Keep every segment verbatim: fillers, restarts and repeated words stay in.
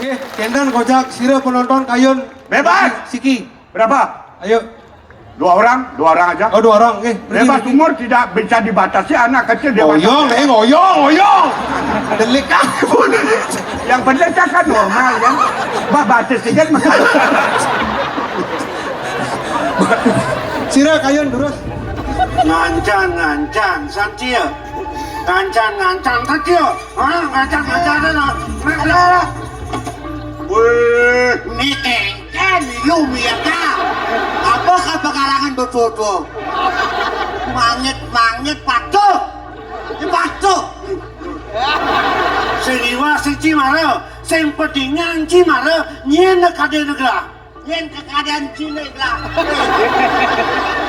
Oke, kénten kocak, sira penonton kayun. Bebas. Siki. Berapa? Ayo. Dua orang, dua orang aja. Oh, dua orang, oke. Bebas, umur tidak bisa dibatasi, anak kecil dia. Ngoyong, eh, ngoyong, ngoyong. Delik ah. Yang penting kan normal, kan? Bah, batis dikit. Sira kayun durus. Ngancan, ngancan, Satya. Ngancan, ngancan, Satya. Hah, ngancan, ngancan, ngancan. Wih, ini kéngkén, lu miet ah. Apa ka pekarangan betul-betul? Mangit, mangit, patuh. Ya, patuh. Sing iwak, sing cimara, sing pedingan cimara, nyén kadé negara. Nyén kekadéan cilik lah.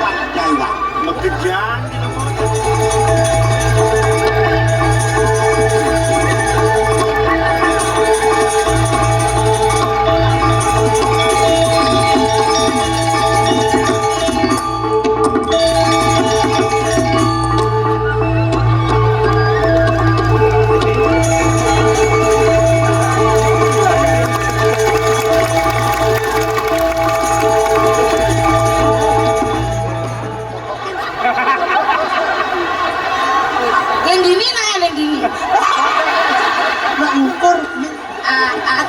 Wah, jai, Bang. Mekejan. Lén dini nah, lén dini. Nak ngukur. Ah, ah.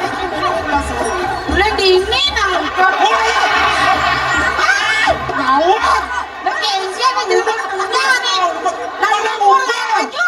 Lén dini nah ngukur. Ah, mau. Lah, kéngkén aja. Nah, nih. Nah, ngukur aja.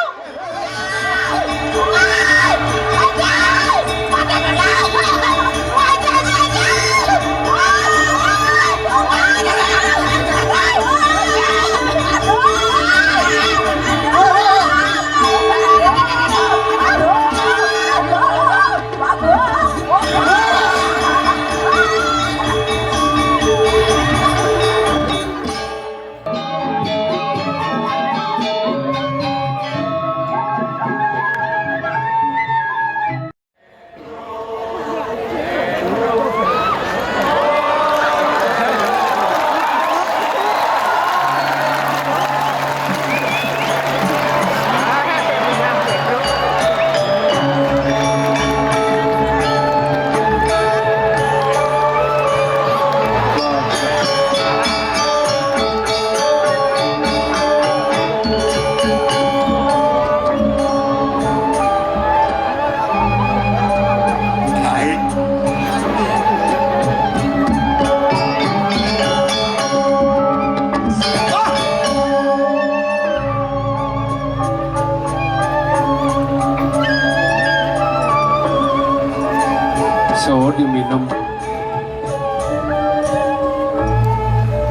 So diminum.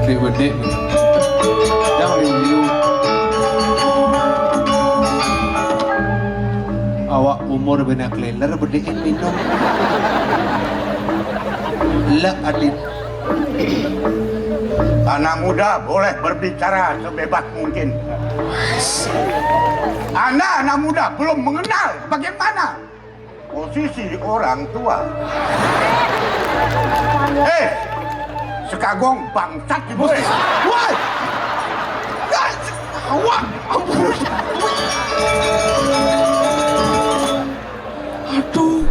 Dék bedik. Yang liu-liu. Awak umur bena kleler bedik minum. Lek adit. Anak muda boleh berbicara sebebas mungkin. Anda anak muda belum mengenal bagaimana posisi orang tua. Eh, sekagong bangsat ibu. Woi. Woi. Awak. Aduh,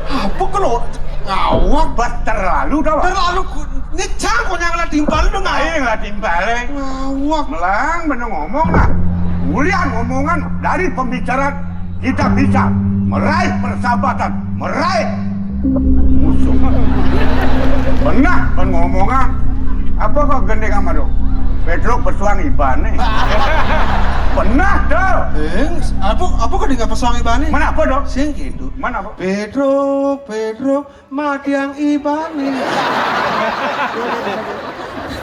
apa kalau ngawak? Bas terlalu dah, Bang. Terlalu ku-, ngejang kok yang lah timpal dong, ah. Aing lah timpal, eh. Ngawak. Melang bener ngomong lah. Mulian ngomongan dari pembicaraan kita bisa meraih persahabatan, meraih musuh. Pernah kan ngomongan, apa kok gendeng sama lu? Pedro pesuang ibané. Pernah tuh. Eh, apa, apa kok dia pesuang ibané? Mana apa dong? Sing gitu. Mana apa? Pedro, Pedro, matiang ibané.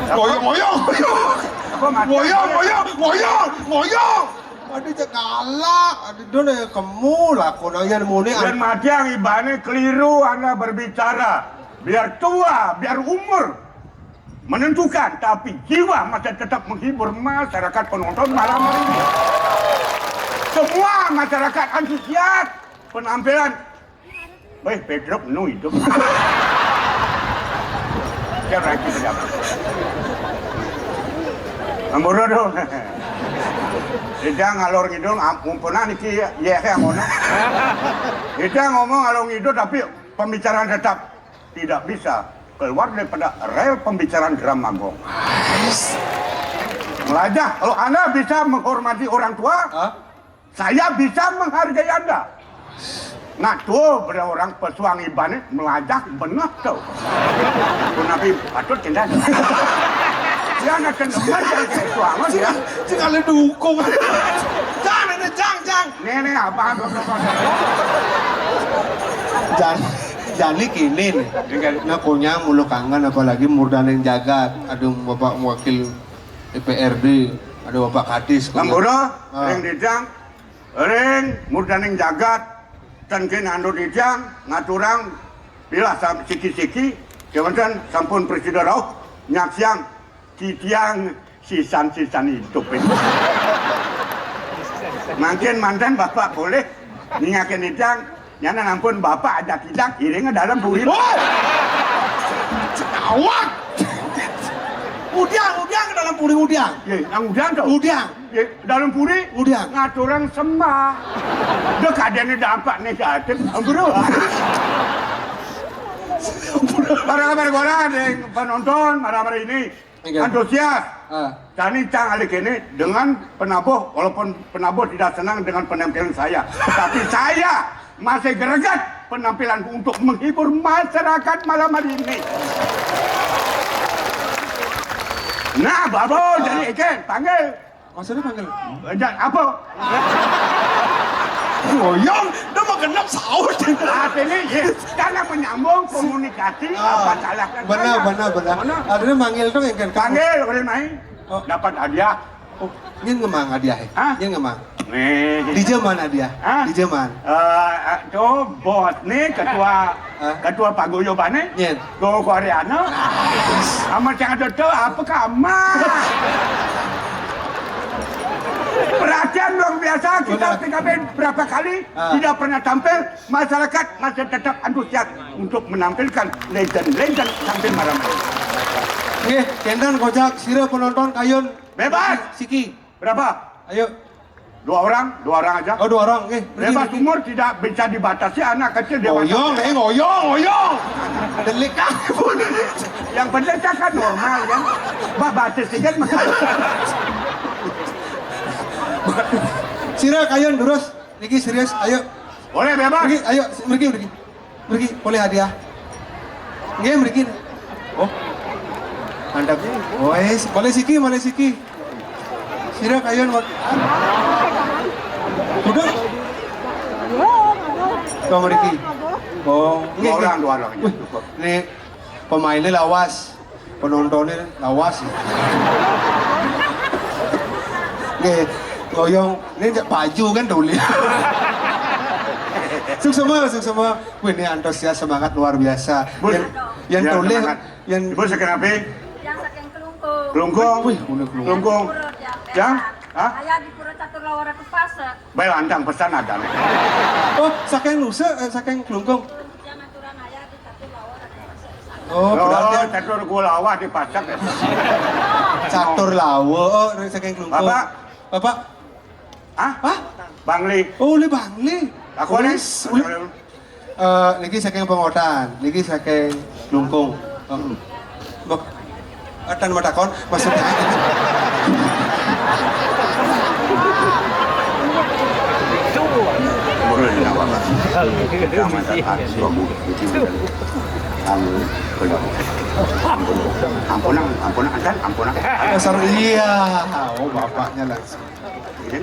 Ngoyong, ngoyong, ngoyong. Apa matiang? Ngoyong, ngoyong, ngoyong, ngoyong. Aduh, cek galak. Aduh, done kemu lah, kono yang muni. Dan matiang ibané keliru Anda berbicara. Biar tua, biar umur menentukan, tapi jiwa masih tetap menghibur masyarakat penonton malam hari ini. Semua masyarakat antusias penampilan. Wéh, Pedro nu hidup. Dia lagi sedap. Ampura dong. Kita ngalor ngidul, am-, mumpunan iki ya, ya, ya, ngono. Kita ngomong ngalor ngidul, tapi Pembicaraan tetap tidak bisa keluar daripada rel pembicaraan Dramagong. Melajah, kalau Anda bisa menghormati orang tua, Hah? Saya bisa menghargai Anda. Nah, tuh, pada orang pesuang ibané melajah bener tuh. Pun nabi patut cinta. Dia anak kenemen dari pesuang, ya. Sing ale dukung. Jang, ini Jang, Jang. Nih, nih, apa? Jan, jani kini nih. Nah, kunyang mulu kangen, apalagi murdaning jagat. Aduh, Bapak Wakil D P R D, aduh, Bapak Kadis. Lampura, Ah. Ring Dijang, ring murdaning jagat, ten kin anut Dijang, ngaturang, pilah sam-, siki-siki, kéwanten sampun prasida rauh, nyaksiang, titiang, sisan-sisan idup ini. Mangkin manten Bapak boleh ningakin Dijang, nyana ampun Bapak ajak Dijang, iring ke dalam puri. Woi! Awak! Udiang, udiang ke dalam puri, udiang. Ye, nang udiang tuh. Udiang. Ye, dalam puri, udiang. Ngaturang sembah. Dek, adanya dampak negatif, bro. Para, para, para, ada yang penonton, para, para ini. Iya. Antusias. Ah. Jani cang alik ini dengan penabuh, walaupun penabuh tidak senang dengan penampilan saya. Tapi saya masih greget penampilan untuk menghibur masyarakat malam hari ini. Nah, Babo, jadi ikan, panggil. Maksudnya panggil? Enggak, apa? Ngoyong, udah mau genep sahur. Artinya, ya, karena menyambung komunikasi, Ah, apa salah kan benar, saya? Benar, benar. Mana? Artinya manggil dong, yang kan? Panggil, udah main. Oh. Dapat hadiah. Oh, ini ngemang hadiah, ya? Hah? Ini ngemang. Nih. Di zaman hadiah. Hah? Di zaman. Eh, eh, tuh, bos nih, ketua Hah? Ketua paguyubané, Nyen. Go Koreana. Amat yang ada tuh, apa kamar? Perhatian luar biasa, kita Benar. P K B berapa kali Ah. tidak pernah tampil, masyarakat masih tetap antusias untuk menampilkan legend-legend tampil malam ini. Nggih, kénten kocak, sira penonton kayun. Bebas. Siki. Berapa? Ayo. Dua orang, dua orang aja. Oh, dua orang, eh. Bebas umur tidak bisa dibatasi, anak kecil dewasa. Ngoyong, eh, ngoyong, ngoyong. Delik ah. Yang penting kan normal, kan? Bah, batis dikit mah. Sira kayun terus, niki serius, ayo. Boleh, bebas. Mriki, ayo, mriki, mriki. Mriki, polih hadiah. Nggih, mriki. Oh. Mantap. Wes, polih siki, polih siki. Sira kayun, Mak. Udah. Kau mriki. Oh, nggih, Dua nggih. orang, dua orang. Wih, ini pemainnya lawas, penontonnya lawas. Nggih, ngoyong, ini cek baju kan tulis. Suksma, suksma. Wih, ini antusias, semangat luar biasa. Bos. Yang, yang Ya, tulis, semangat. Yang Ibu saking apa? Yang saking Klungkung. Klungkung. Wih, udah Klungkung. Klungkung. Pura, yang Yang? Hah? Ayah di Pura Catur Lawara Kepasa. Baik, lantang pesan ada nih. Oh, saking Nusa, eh, saking Klungkung. Yang aturan ayah di Catur Lawara Kepasa. Oh, Oh, berarti catur kulawa di Pasak ya. Catur Lawa, oh, saking Klungkung. Bapak? Bapak? Hah? Hah? Bangli. Oh, oleh Bangli. Aku Wes, nih. Oleh. Eh, niki saking Pengotan, niki saking Klungkung. Heeh. Mbok, atan mau takon, maksudnya. Boleh, nggak apa-apa. Sama, sama. Ampun, ampun, ampun, ampun, ampun. Dasar iya. Oh, bapaknya langsung. Ini.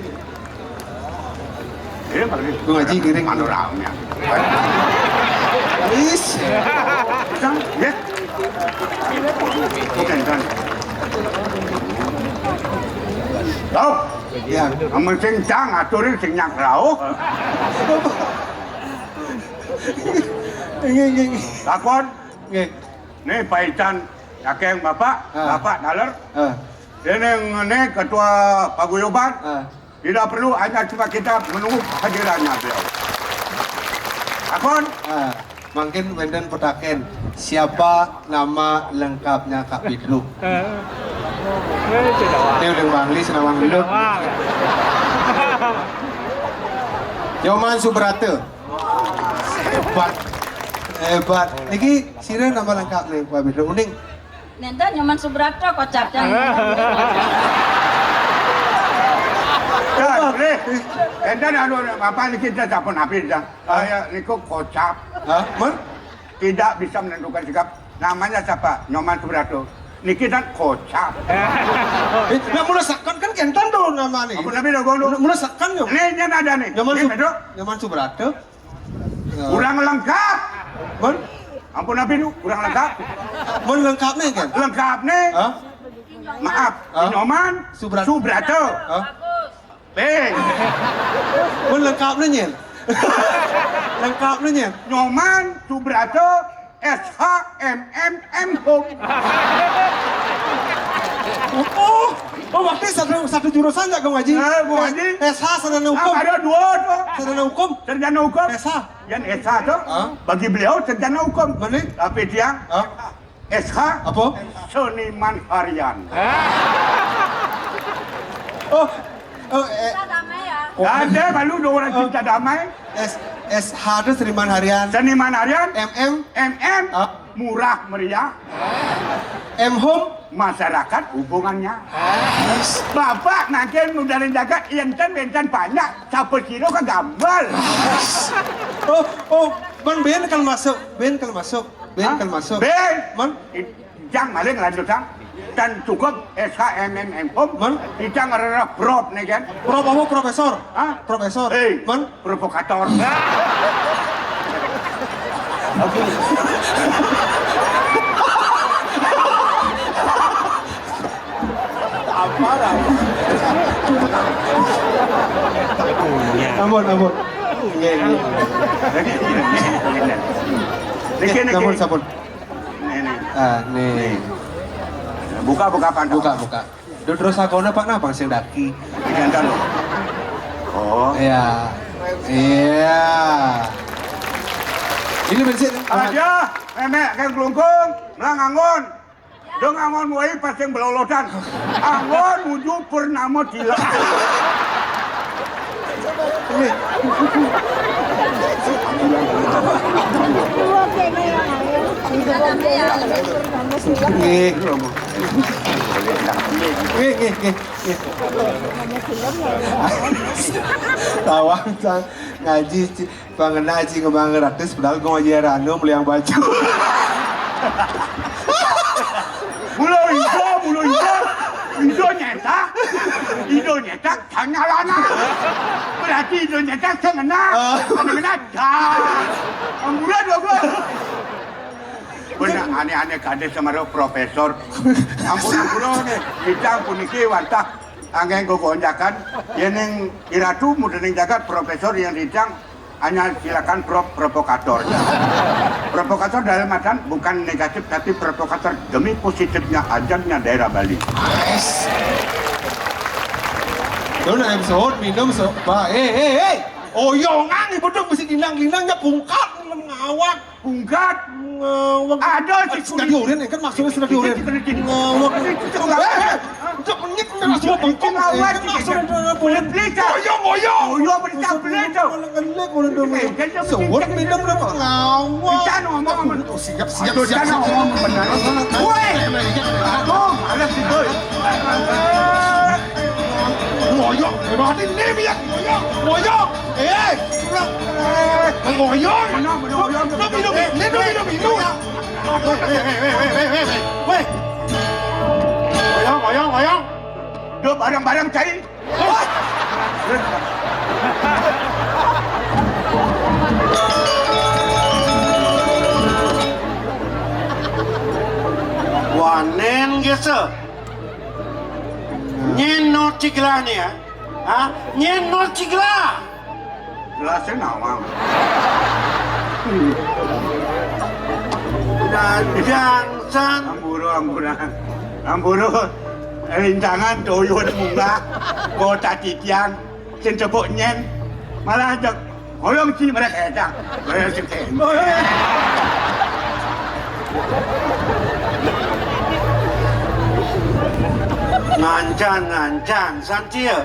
Ini paling Gue ngaji ngiring. Panorama. Is. Kan, ya. Bukan, kan. Tahu? Ya. Amun sing cang aturin sing nyak rauh. Nggih, nggih, nggih. Takon. Nggih. Nih paican saking Bapak, Ah. Bapak Daler. Ah. Ini, ini ketua paguyuban. Ah. Tidak perlu, hanya cuma kita menunggu hadirannya beliau. Takon? Ah, mungkin wénten petaken, siapa nama lengkapnya Kak Bidruk? Ini udah Bangli, senawang dulu. Nyoman Subrata. Hebat. Hebat. Niki sira nama lengkap nih, Pak Pedro. Uning. Nénten Nyoman Subrata kocap. Énten anu apa niki kita sampun apik dah. Saya niku kocap. Hah? Mun? Tidak bisa menentukan sikap. Namanya siapa? Nyoman Subrata. Niki kan kocap. Eh, lah mula sakan kan kénten to namane. Ampun, tapi dah, Bang, Mula, mula sakan yo. Ini ada nih. Nyoman Ini Sub- betul. Nyoman Subrata. Kurang lengkap. Mun? Ampun, tapi lu kurang lengkap. Mun lengkap nih kan? Lengkap nih. Hah? Maaf, Hah? Nyoman Subrata. Subrata. Hah? Eh, Mun lengkap nih nyen. Lengkap nih nyen. Nyoman Subrata S H M M M Home. Oh, oh, waktu satu satu jurusan ya Kang Haji. Eh, Kang Haji. S H sarjana hukum. Apa ada dua tuh? Sarjana hukum. Sarjana hukum. S H. Yang S H tuh. Hah? Bagi beliau sarjana hukum. Mana? Tapi dia Hah? S H Apa? Seniman harian. Oh, oh, eh, Ada baru dua orang cinta damai. S S H itu seniman harian. Seniman harian. M M. M M. Ah. Murah meriah. M Home. Masyarakat hubungannya. Bapak nanti mudarin jagat enten enten banyak. Siapa kira ke gambar. Oh, oh, Bang Ben kan masuk. Ben kan masuk. Ben Hah? Kan masuk. Ben. Man, Jang maling lanjut sang. Dan cukup S H M M M Home. Man? Kita ngerereh prop nih kan. Prof apa profesor? Hah? Profesor. Eh, Man, provokator. Ampun, ampun. Nggih, nggih. Niki, niki. Sampun, sampun. Nih, nih. Ah, nih. Buka, buka pantun. Buka, buka. Duh, terus aku Pak napa sing daki? Ini kan. Oh. Iya. Iya. Ini bensin. Aja, memek kayak kelungkung, melang angon. Dong angon wae pas yang belolotan. Angon nuju purnama dila. Nggih. Nggih, nggih, nggih. Tawang sang ngaji ci- pangena ci ngembang ratus padahal kok ngaji rano meliang baju. Mula ijo, mula ijo. Ijo nyetak. Ijo nyetak, tanya lana. Berarti ijo nyetak, tengena. Tengena, dah. Ambulan, ambulan. Bener aneh-aneh kade sama profesor. Ampun, ampun, nih. Kita puniki wantah anggen gogonjakan. Yening iratu mudening jagat profesor yang ridang hanya silakan prop provokator. Provokator dalam artian bukan negatif tapi provokator demi positifnya ajaknya daerah Bali. Dona em sot minum so ba eh eh eh. Oyongan ibu dong mesti linang-linangnya bungkak ngawak. Bungkat. Ngawak. Ada Sudah diurin kan maksudnya sudah diurin. Ngawak. Eh, eh, udah menit udah langsung bengkok. Kan maksudnya udah boleh. Pelita. Oyong oyong. Oyong pelita, pelita. Ngelek udah dong. Sewot minum udah ngawak. Kita ngomong. Oh, siap siap Aduh, siap. kita ngomong benar. Woi. Aduh, ada sih, boy. Oyong. Berarti ini ya. Oyong. Oyong. Eh. Oyong. Minum, minum, minum, minum, minum, minum. Weh, weh, weh, weh, weh, weh, weh. Weh. Oyong, oyong, oyong. Duh, bareng-bareng cai. Wanen gese. Nyen no cigla ni ya. Ha? Nyen no cigla. Gelasnya nawang. Dadang san. Ampura, ampura. Ampura. Rintangan toyo munggah. Kota titiang. Sing tepuk nyen. Malah ajak. Oyong ci mereka edak. Oyong ci. Ngancan, ngancan, santia.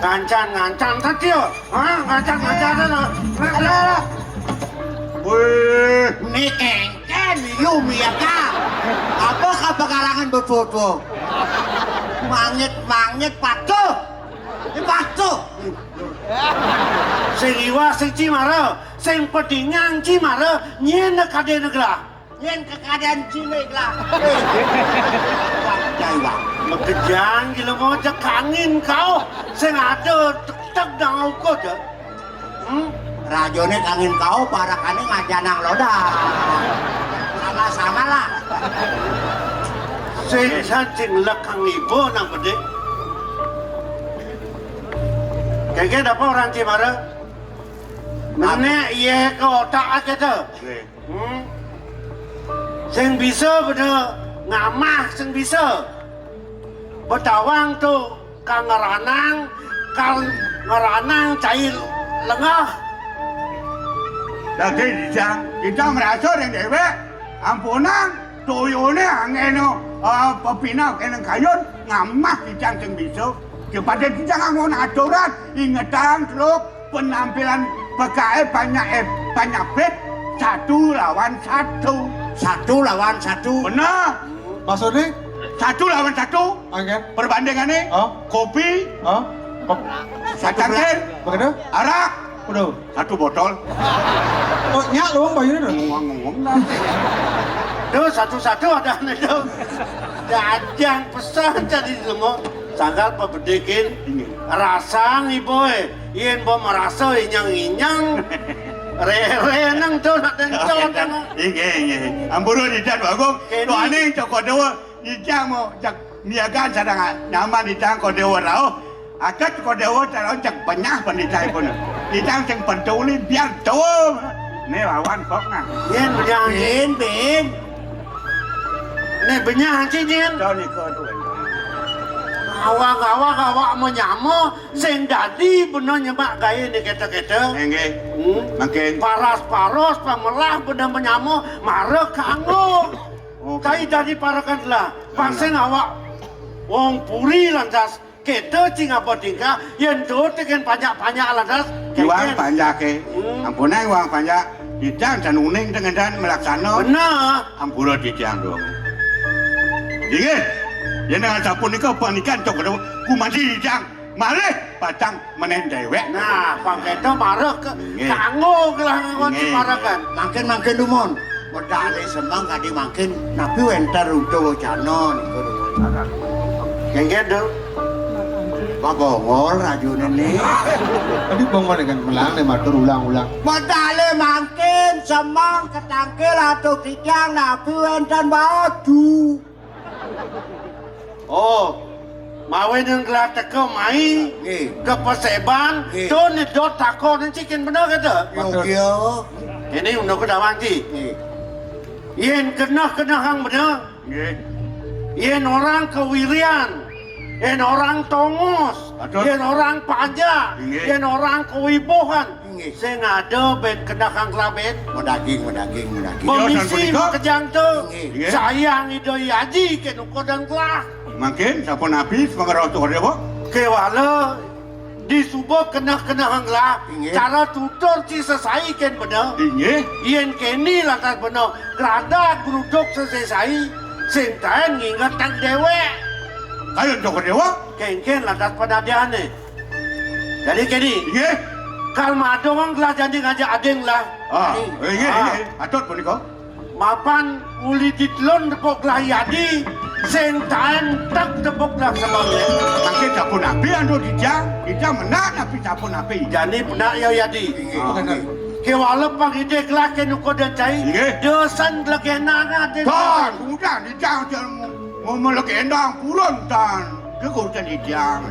Ngancan, ngancan, santia. Ha, ngancan, ngancan, santia. Alah, alah. Né kéngkén, lu miyaga. Apa kabakarangan betutu? Mangit-mangit patuh. Ini patuh. Sing iwak sing cimara, sing pedingan cimara, nyén kadéna gelah. Nyén kekadéan ciné gelah. Jaiwa. Makejang gila mau cek angin kau. Sing ada tek-tek dang ukud ya. Hmm? Rajané kangin kau, parakané ngajanang loda. Sama-sama lah. Sing sancing lekang ibu nang bedik. Kéngkén apa orang cimara? Menék iya ke otak aja tuh. Hmm? Sing bisa beda ngamah, sing bisa. Betawang tuh kang ngeranang, kang ngeranang cai lengah. Dadi dijang, kita merasa yang dewek, ampunang, tuyuné angéno, eh, pepinah kéné kayun, ngamah dijang sing bisa. Kepada dijang anggon aturan, ingetang teluk, penampilan pekaé banyak, eh, banyak bet, satu lawan satu. Satu lawan satu. Bener. Maksudnya? Satu lawan satu. Anggen. Perbandingannya? Oh. Kopi. Oh. Kop- Satu cangkir. Begitu? Arak. Udah. Satu botol. Oh, nyak lu bayarnya dah. Ngomong-ngomong lah. Tuh, satu-satu ada nih tuh. Jajang pesan tadi semua. Sagal pabedikin. Iya. Rasang ibu eh. Yén bo merasa inyang-inyang. Rere nang tuh nak dencot nang. Inggih, inggih. Ampura didan Bagong. Kéné. Tuh aning cokot dewa. Ijang mau jak niagaan sadang nyaman ijang kok dewa rauh. Akat kok dewa rauh jak benyah pendidikan pun. Ijang sing pentuli biar tuh. Né lawan kok nah. Yén benyah. Bin, bin. Né benyah sih, Jin. Tahu nih kok tuh. Awak-awak awak menyama sing dadi bener nyemak gaé né kéta-kéta. Nggih. Hmm. Mangkin. Paras-paros pamelah bener menyama mara kanggo. Oh. Kai dadi parekan lah. Pasing awak wong puri lantas kéta cing apa tingkah yén do tekén panjak-panjak lantas. Iwang kéngkén. Panjaké. Hmm. Ampunang iwang panjak. Ijang dan uning dengan dan melaksana. Bener. Ampura titiang dong. Inggih. Yén dengan sapunika panikan cok kumanci ijang. Malih batang menen déwék. Nah, pang kéto mareh ka-, nggih, kanggo gelah nganggon, nggih, siparekan. Mangkin-mangkin dumun. Medalé semeng kadi mangkin napi wénten runtuh wacana nika dumun. Kéngkén, Dul. Babongol rajuné né. Tadi bongol dengan melang né matur ulang-ulang. Medalé mangkin semeng ketangkil atuh titiang napi wénten baju. Oh, mawinan gelah teka mai, nggih, ka paséban, nggih, to nyedot takon encik kén bener kata. Yo, yo. Ini undang ke dawang ci. Nggih. Yén keneh-keneh hang bener. Nggih. Yén orang kewirian, yén orang tongos, aduh, yén orang panjak, nggih, yén orang kewibuhan. Inggih. Sing ada bén keneh kang kelabén. Madaging, madaging, madaging. Pemisi makejang tu. Inggih. Sayang Ida Haji kén ukodan kelah. Mangkin sapunapi sepengerau tu ada apa? Kéwala disuba keneh-keneh kang kelah. Inggih. Cara tutur ci sesai kén bener. Inggih. Yén kéné lantas bener. Grada gruduk sesai. Sing taén ngingetang déwék. Kayun cokor déwa? Kéngkén lantas panadiané. Jadi kéné. Inggih. Kal madong gelah jani ngajak ading lah. Ah, inggih, ah, inggih. Patut punika. Mapan uli ditelun tepuk gelah yadi, sing taén tek tepuk gelah sebabnya. Mangkin sapunapi anu dijang, dijang menak napi sapunapi. Jani penak ya yadi. Inggih. Ah. Kéwala pang idih gelah kén ukodan cai. Inggih. Dosan gelah kén nangat. Tan, udah dijang, mau melek endang purun tan. Dia kok urusan ijang.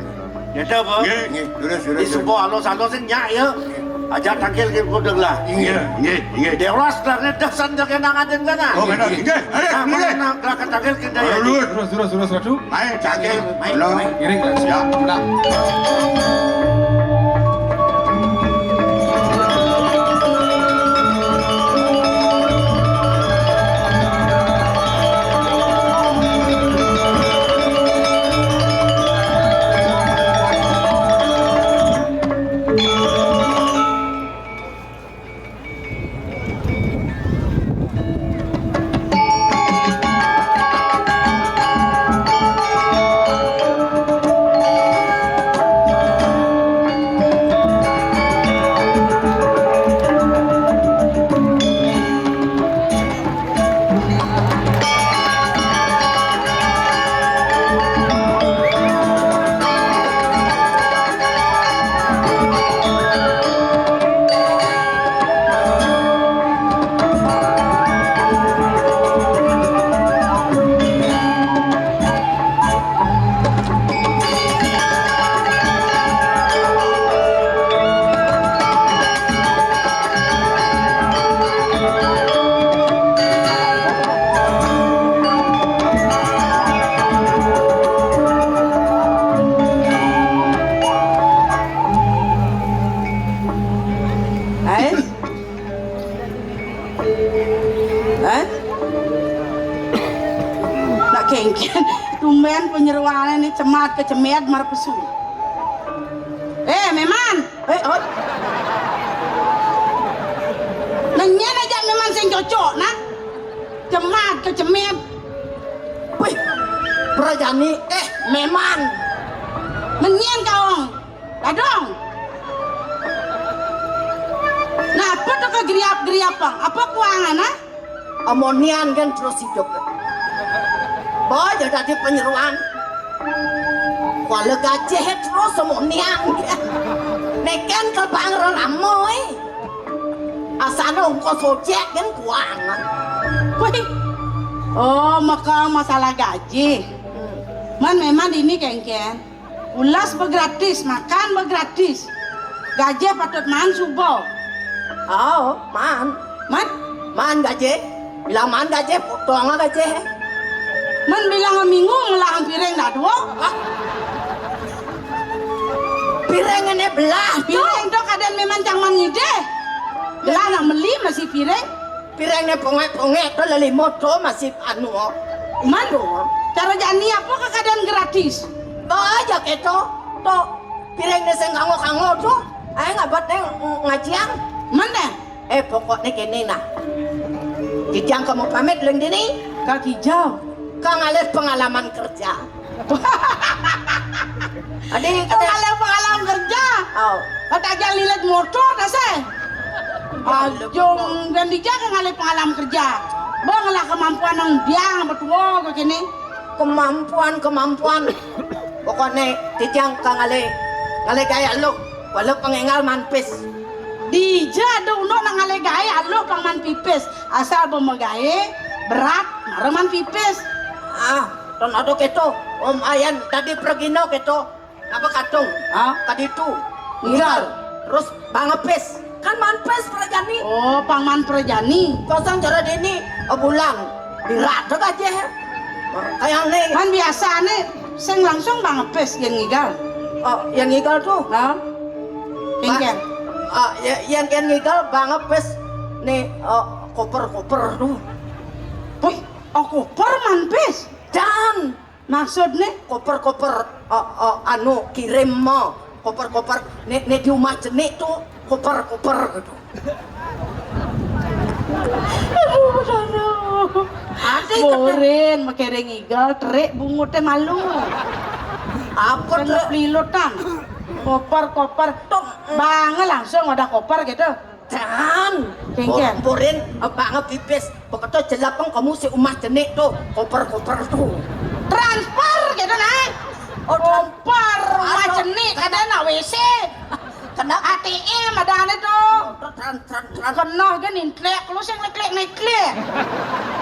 Ya dah, Bang. Nggih. Nggih, terus, terus, terus. Disuba alus-alus sing nyak ya. Ajak tangkil ke kudeng lah. Nggih, nggih, nggih. Dewas lah ngedah sandal kena ngadeng kana. Oh, benar. Nggih. Ayo, nah, nggih. Mana nak kelak tangkil ke daya. Ayo, terus, terus, terus, terus. Ayo, tangkil. Main, main. Ngiring, ya. Nah. Tumben penyeruane ni cemat kecemet marpesu. Eh, Meman. Eh, oh. Nenyen aja Meman sing cocok, nah. Cemat kecemet. Wih, Prajani, eh, Meman. Nenyen kaong. Dadong. Nah, apa tuh kegeriap-geriap, Bang? Apa kuangan, ah? Amonian kan terus hidup. Boy, jadi penyeruan. Kuala gajah terus amonian. Neken ke bang lama, eh. Asana ongkos ojek kan kuangan. Wih. Oh, maka masalah gaji. Man, memang ini kengken. Ulas begratis, makan begratis. Gaje patut maan suba. Oh, maan. Man? Maan gaje. Bilang maan gaje, potong gaje. Man bilang minggu melah piring dah dua. Ah. Piring ini belah tu. Piring tu kadang memang cang man ngidih. Belah nak meli masih piring. Piring ni pongek-pongek tu lelimo tu masih anu. Man? Tu. Cara jani apa ke keadaan gratis? Bawa aja keto. Tu piring ni sing kango-kango tu. Ai ngabat ni ngajiang. Mana? Eh, pokoknya kini nah. Kijang kamu pamit leng dini. Kak Kijau. Kang alih pengalaman kerja. Adi kata kalau pengalaman kerja. Oh. Kata aja lilit motor dah saya. Ajong dan dija kan ngalih pengalaman kerja. Bang lah kemampuan nang biang betua ke kini. Kemampuan, kemampuan. Pokoknya tijang ka ngalih, ngalih gaya lu. Walau pengengal manpis. Dija ada unduk nak ngalih gaya lu pang manpipis. Asal bemagae berat, mara manpipis. Ah, ton ada keto. Om ayan tadi pergino keto. Apa katung? Hah? Tadi tu. Enggak. Terus bangepis. Kan manpis perjani. Oh, pang man perjani. Kosong cara dini, oh, bulan. Dirat tu gaji. Kayak ni. Kan biasa ni, sing langsung bangepis yang ngigal. Oh, yang ngigal tu. Hah? Kengken. Ah, ya, yang yang ngigal bangepis ni, oh, koper-koper tu. Wih, oh, koper manpis. Dan maksud ni? Koper-koper, eh, eh, anu, kirim mah. Koper-koper. Nek, nek di rumah jenik tu, koper-koper gitu. Aduh, aduh. Ada itu. Borin, makereng igal, terik bungut teh malu. Apa tu? Lilutan. Koper-koper. Tok. Bang langsung ada koper gitu. Jan. Kengken. Burin, abang pipis. Beketo jelapang kamu si umah jenik tu. Koper-koper tu. Transfer gitu, nah. Oh, koper umah jenik, ada nak W C. Kena A T M ada ane tu. Tran, tran, tran. Kena ke nintlek, lu sing leklek-leklek.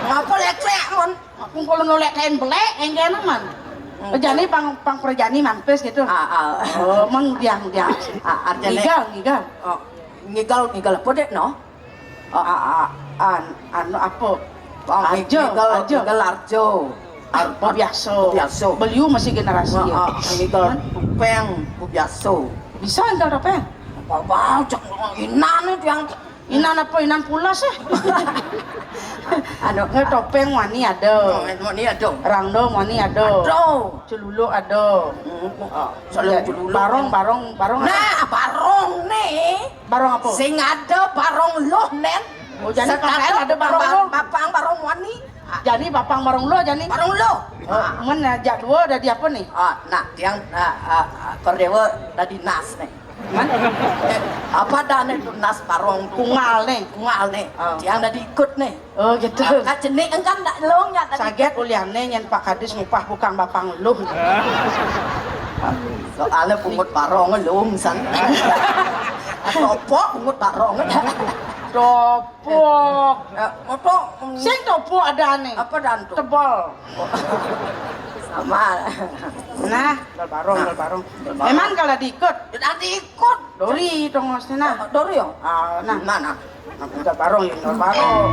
Ngapa leklek, mon? Aku kalau nolak kain belek, yang kena, man. Hmm. Jani pang, pang perjani manpis gitu. Ah, ah. Oh, mang diang, diang. Ah, artinya ngigal, ngigal. Oh. Ngigal, ngigal apa dek, no? Ah, ah, ah, an, anu apa? Oh, ngi-, arjo, ngigal, arjo. Ngigal arjo. Ar-, biasa. Biasa. Beliau masih generasi. Ah, ya. Ah, ngigal topeng, biasa. Bisa ngigal topeng? Apa, apa, cak inan itu yang inan apa, inan pulas, eh? Anu, nge topeng wani ada. Oh, wani ada. Rangda wani ada. Ada. Celuluk ada. Hmm, ah, salah celuluk. Barong, barong, barong ada. Nah, barong ni. Barong apa? Sing ada barong luh, Nen. Oh, jadi pakaian ada barong luh. Bapang barong wani. Jadi bapang barong luh, jadi. Barong luh. Oh, ah. Men ajak dua dari apa ni? Ah, nah, yang, ah, ah, ah, Kordewa dari Nas ni. Man? Eh, apa dah ni tu Nas barong tu? Kungal ni. Kungal ni. Ah. Yang dari ikut ni. Oh, gitu. Ka jenik engkan dak long nya tadi. Saget uliane nyen Pak Kadis ngupah bukang bapang luh. Soale pungut barong luh san. Topok pungut barong. Topok. Eh, moto. Sing topok ada ane. Apa dan tu? Tebal. Sama. Nah, tebal barong, tebal barong. Tebal barong. Memang kalau diikut. Dah diikut. Dori tongos ni nah. Dori yo? Ah, nah. Mana? Tinggal barong, tinggal barong.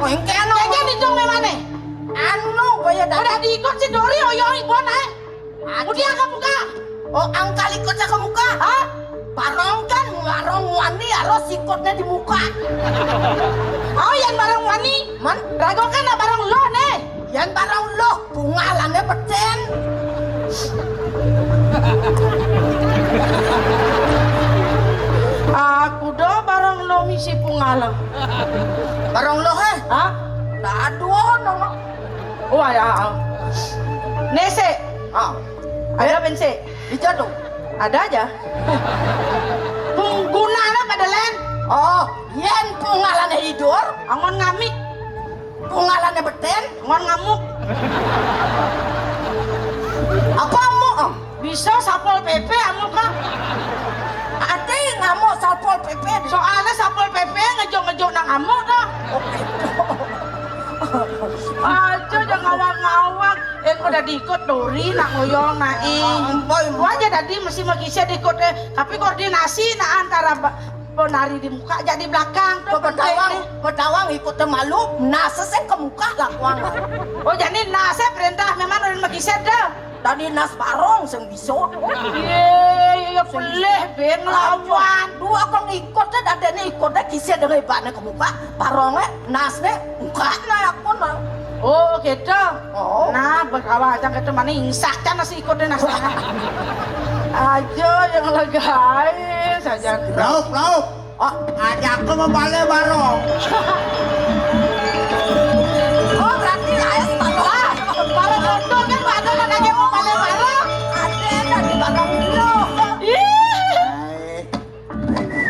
Engke anu. Engke didong memane. Anu no, boya dah. Udah diikut si Dori, oyo ibon ae. Udah ke muka. Oh, angkal ikut ke muka. Hah? Barong kan, barong wani, alo sikutne di muka. Oh, yan barong wani. Man? Rago kan barong lo ne. Yan barong lo, pungalane beten. Aku do barong lo misi pungala. Barong lo he? Hah? Dah dua no. Oh, ya. Nese. Ah. Ada bense. Ija dong. Ada aja. Pungguna ada pada len. Oh, yen pungalane idur. Angon ngamik. Pungalane beten. Angon ngamuk. Apa amuk? Bisa Satpol P P amuk, Kak. Ade ngamuk Satpol P P. Soalnya Satpol P P ngejuk-ngejuk nang amuk dah. Oke. Aja jangan ngawak-ngawak. Eh, udah diikut Dori nak ngoyong nak ing. Ampun. Gua aja tadi mesti makise diikut eh. Tapi koordinasi nak antara ba- penari di muka jadi belakang tuh. Petawang, petawang ikut malu, nase sing ke muka lah kuang. Oh, jadi nase perintah memang udah makise dah. Tadi nas barong sing bisa. Iya, iya, iya, pelih be ngelawan. Dua kong ikut deh, dadene ikut deh, kise deh ibane ke muka, barongnya, nasne, muka nah aku nah. Oh, gitu. Oh. Nah, bekawa aja gitu mana ingsak kan nasi ikut deh nasnya. Aja yang legai saja. Lauk, lauk. Oh, ajak ke membale barong. Oh, berarti ayo selalu. Ah, para foto kan ada lagi mau pada barong. Ada dari barong dulu. Ih.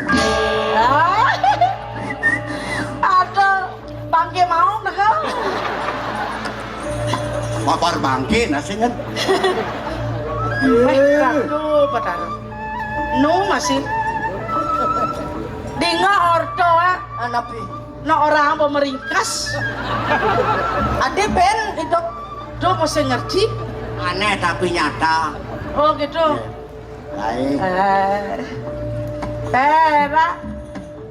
Hai. Ah. Ada bangke mau dah kau. Papar bangke nasi kan. Eh, aduh, padahal. Nu masih. Dinga orto ah. Anapi. No orang mau meringkas. Ade ben itu. Do masih ngerti. Aneh tapi nyata. Oh gitu. Iya. Baik. Eh. Eh, Ra.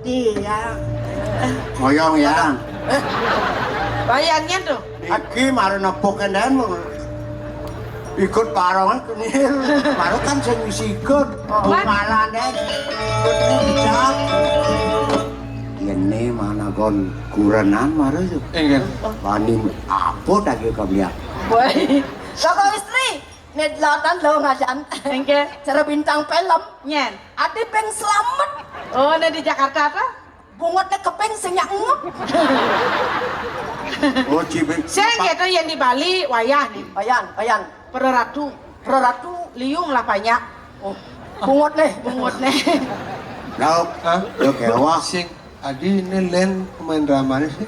Dia. Ngoyong ya. Eh. Bayangnya tuh. Iki mari nepuk kendaan mau ikut barongan kenil. Baru kan sing wis ikut. Oh. Bungalan deh. Ikutnya dicak. Ini mana gon kurenan mari tuh. Enggak. Wani apa tadi kau lihat? Woi. Toko istri. Nedlatan lo ngajan. Enggak. Cara bintang film. Nyen. Adi peng selamat. Oh, ne di Jakarta apa? Bungut ne kepeng sing nyak ngep. Oh, cibik. Sing gitu yang di Bali, wayah nih. Payan, payan. Pereratu. Pereratu. Liung lah banyak. Oh, bungut ne. Bungut ne. Lauk. Hah? Lauk ya, wah. Sing. Adi ini len pemain dramanya sih.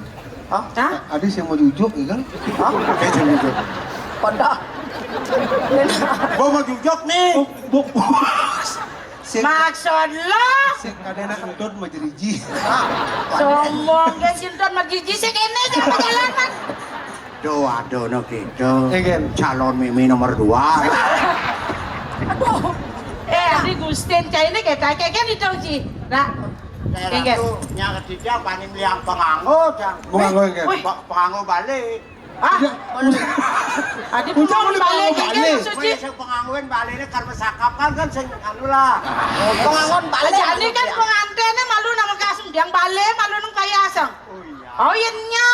Hah? Hah? Adi sing mau jujuk ya kan? Hah? Kayak sing jujuk. Pada. Gua mau jujuk nih. Bu, bu, bu. Sing, maksud lo? Sing kadena entut mau jeriji. Sombong ke si entut mau jeriji sing ini sing perjalanan. Doa dono gitu. Iya, kan? Calon Mimi nomor dua. Aduh. Eh, Adi Gustin, cah ini kita kayak kan itu sih. Nah, daerah tuh nya ketiga paling liang penganggo, Jang. Penganggo, ya, kan? Wih. Pe-, penganggo balik. Ah, iya. Adi penganggo balik, kan, maksudnya? Pengangguan balik ini karena sakapan kan sing anu lah. Pengangguan balik. Jadi kan pengantinnya malu nama kasem, dia balik malu nang payasang. Oh iya. Oh iya, nya.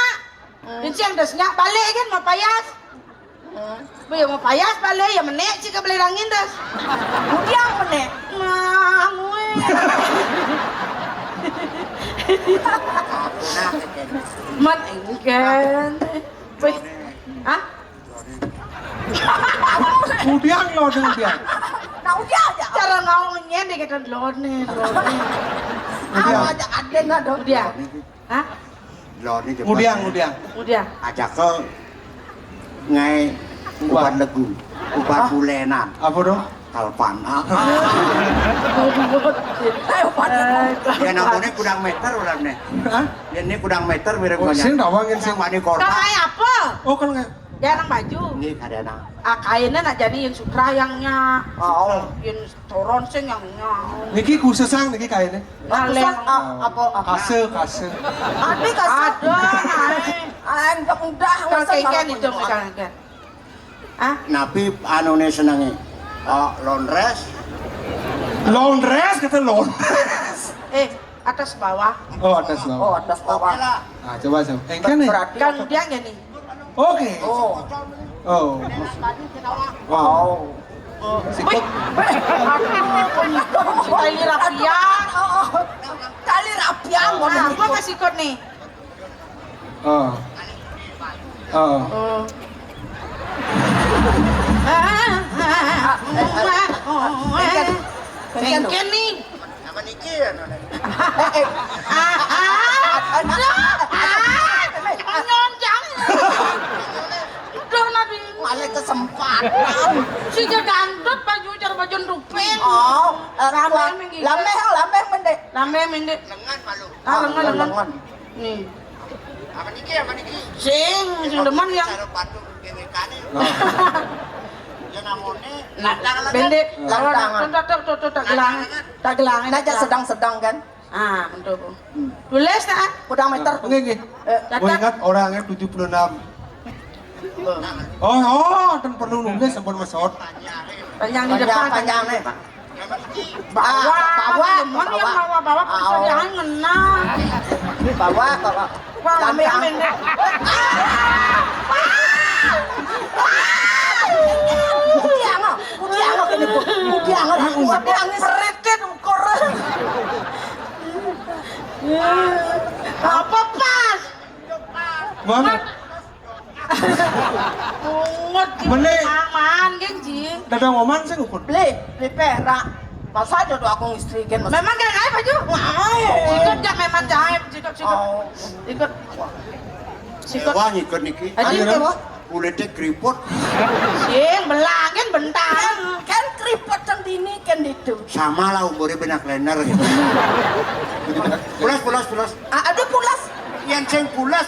Ini sing das nyak balik kan mau payas. Bu ya mau payas balik ya menek sih ke beli rangin das. Udah menek. Nah, gue. Mat engken. Wih. Hah? Udiang lo, udiang. Nah, udiang aja. Cara ngomongnya dia kata lone, lone. Udiang. Apa aja ada nggak dong? Udiang. Hah? Lone cepat. Udiang, ya. Udiang. Udiang. Ajak ke ngai uban legu, uban bulenan. Apa dong? Kalpan. Ah. Eh, uban legu. Ya namanya kudang meter orang nih. Hah? Ya ini kudang meter mirip banyak. Oh, sing dawangin sing. Mani korban. Kayak apa? Oh, kan kayak. Dia nang baju. Ini kadena. Ah, kainnya nak jadi yang sutra yang nya. Oh. Yang toron sing yang nya. Niki khusus ang niki kainnya. Khusus, ah, apa, apa? Kase, kase. Adi kase. Ada, nah. Kengken itu, kengken. Ah? Napi anune senenge? Oh, laundress. Laundress, kata laundress. Eh, atas bawah. Oh, atas bawah. Oh, atas bawah. Oke lah. Nah, coba, coba. Engken nih. Berarti kan dia gini. Oke. Oh. Oh. Wow. Sikut. Tali rapian. Oh, oh. Tali rapian. Nah, gua kasih kot nih. Oh. Oh. Oh. Engken nih. Sama niki ya, Nona? Eh, eh. Ah, ah. Aduh. Ah. Nyonjang. Udah, Nabi. Malah kesempatan. Si dangdut baju cara baju rupin. Oh, eh, lameh, lameh, mende. Lameh, mende. Lengan malu. Ah, lengan, lengan. Nih. Apa niki, apa niki? Sing, sing demen ya. Cara patung G W K nih. Nah. Ya namone. Nah, pendek. Lawan, tuh, tuh, tuh, tuh, tak gelang. Tak gelang. Nah, sedang-sedang kan. Ah, betul, Bu. Tulis, nah. Udah meter. Nggih, nggih. Eh, catat. Gua ingat orangnya tujuh puluh enam. Oh, oh, dan perlu nulis sampun mesot. Panjang di depan, panjang nih. Bawa, bawa, bawa. Bawa, bawa, bawa. Bawa, bawa. Wah, ambil, ambil. Kudiang, kudiang, ini, kudiang, kudiang, peretet ukur. Apa pas? Banget. Mungut. Beli. Aman, geng, Ji. Dadang oman sih ukur. Beli, beli perak. Masa jodoh aku ngistri, geng, masa. Memang gak gaib aja? Gaib. Sikut gak memang gaib, sikut, sikut. Oh. Sikut. Sikut. Wah, ngikut niki. Aduh, apa? Kulitnya keriput. Sing, belangin bentar. Kan, kan keriput yang dini, kan itu. Sama lah umurnya benak lener gitu. Pulas, pulas, pulas. Ah, ada pulas. Yang sing pulas,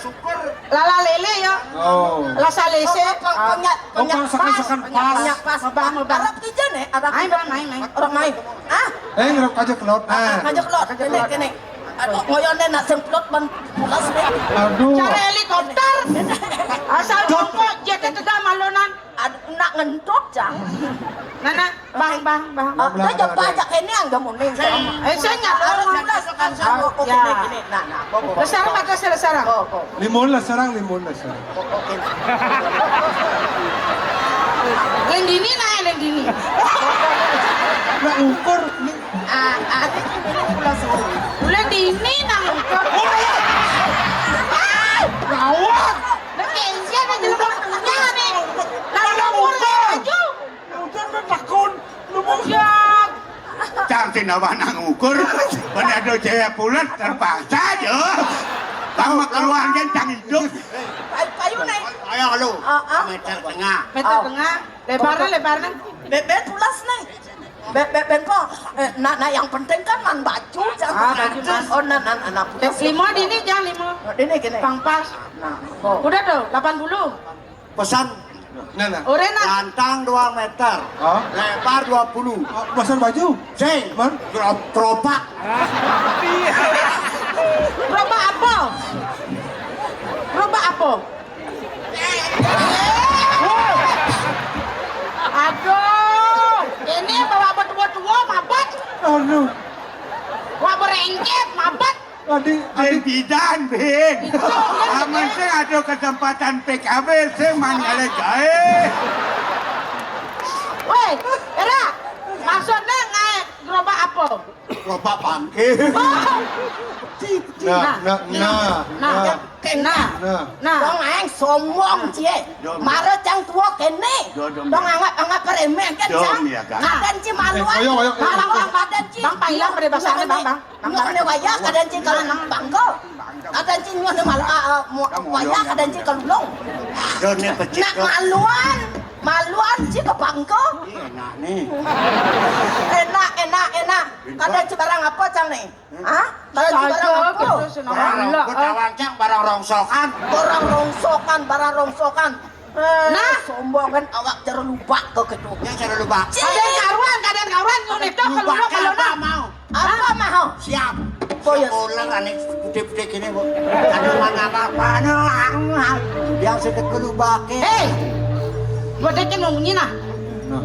Lala lele ya. Oh. Lasa lese. Oh, pang-, pang-, oh, pang-, pang-, sekan-sekan pas. Pang-, pas. Mabah, mabah. Arab kija nih, Arab kija. Main, main, main. Orang main. Ah? Eh, ngerok aja kelot. Ah, ah, aja kelot. Kene, kene. Aduh, ngoyone nak semplot ban pulas nih. Aduh. Cara helikopter. Asal jongkok, jet tegal malonan. Aduh, nak ngentut, Cang. Nana, bang, bang, bang. Oh, dia jawab aja kene angga muning. Eh, saya nggak tahu. Harus jelas kan sama kok ya. Gini, gini. Nah, nah, kok, kok. Lah sarang, pakai sarang, sarang. Kok, kok. Limun lah sarang, limun lah sarang. Kok, kok, gini. Leng dini, nah, leng dini. Nah, ukur. Ah, ah, ini pulas. Leng dini, nah, ukur. Gawat. Lah, kensia, nah, jelek punya, nih. Nah, ukur, maju. Ukur, takun. Lu mau siap. Cang sing awak nang ukur, pada ada cewek pulas terpaksa aja. Kamu keluar kan cang hidup. Payu, payu, nih. Ayo lu. Ah, ah. Meter tengah. Meter tengah. Lebarnya, lebarnya. Bebet pulas, nih. Be-, be-, ben po. Eh, nah, nah, yang penting kan man baju, jangan. Ah, baju man. Oh, nah, nah, nah, nah, pulas. Lima dini, jangan lima. Oh, dini gini. Pang pas. Nah, po. Udah tuh, delapan puluh. Pesan. Nah, nah. Orena. Lantang dua meter. Hah? Lebar dua puluh. Oh, pesan baju? Sing. Man? Gro-, gerobak. Gerobak apa? Gerobak apa? Aduh, ini bawa betua-tua, mabet. Aduh. Bawa berengket, mabet. Adi, adi. Bin bidan, Bin. Aman sih ada kesempatan P K W, sih man ada jahe. Weh, Era, maksudnya ngae gerobak apa? Gerobak bangke. Oh. Nah, nah, nah, nah, nah, nah. Nah. Nah. Dong aeng sombong, cie. Dong. Mara cang tua kene. Dong, dong. Dong anggap, anggap remeh kan, dong, cang? Iya, kan? Kadang ci maluan. Eh, ayo, ayo, ayo. Maluan kadang ci. Bang, pailang pada bahasa ada, Bang, Bang. Nyuhun wayah kadang ci kalau nang bangkel. Kadang ci nyuhun mal-, ah, ah, mu-, wayah kadang ci kalau belum. Done pecik. Nak maluan. Maluan ci ke bangkel. Ih, enak nih. Enak, enak, enak. Kadang ci barang apa, cang, nih? Hah? Kadang ci barang apa? Barang rongkut, awang, cang, barang rongsokan. Barang rongsokan, barang rongsokan. Eh, nah, sombong kan awak cara lubak ke gedung. Yang cara lubak. Cing. Kadang karuan, kadang karuan, nyunik tuh, kalau lubak, kalau apa mau? Apa mau? Siap. Oh, ya. Sekolah aneh putih-putih gini, Bu. Ada mana apa-apa, anu, anu, anu. Yang sedek kelubake. Hei! Gua dekin mau munyi nah. Nah.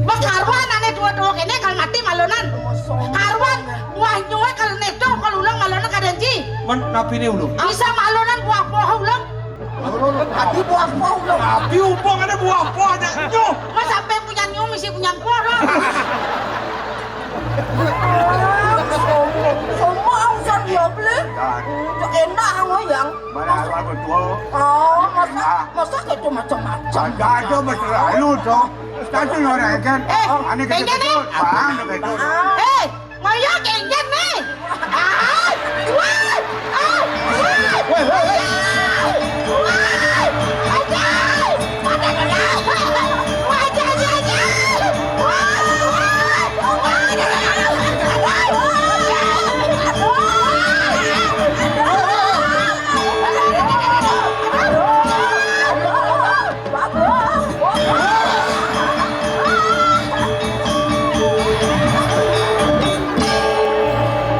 Wah, karuan ané dua-dua kéné kal mati malonan. Karuan wah nyoé kal neto kal ulang malonan kadén ji. Men napiné ulung? Bisa malonan buah poh ulang. Adi buah poh ulang. Napi umpang ada buah poh aja nyoh. Mas sampai punya nyu misi punya poh dong. Somo, somo ausan dia beli. Enak ngoyang. Mana awal betul? Oh, masa masa gitu macam-macam. Ada aja mas terlalu tuh. Tadi orang kan. Eh, aneh gitu. Bang, gitu. Eh, ngoyang enjen nih. Ah, wah, ah, wah, wah, wah. Wah, wah, wah. Wah, wah, wah.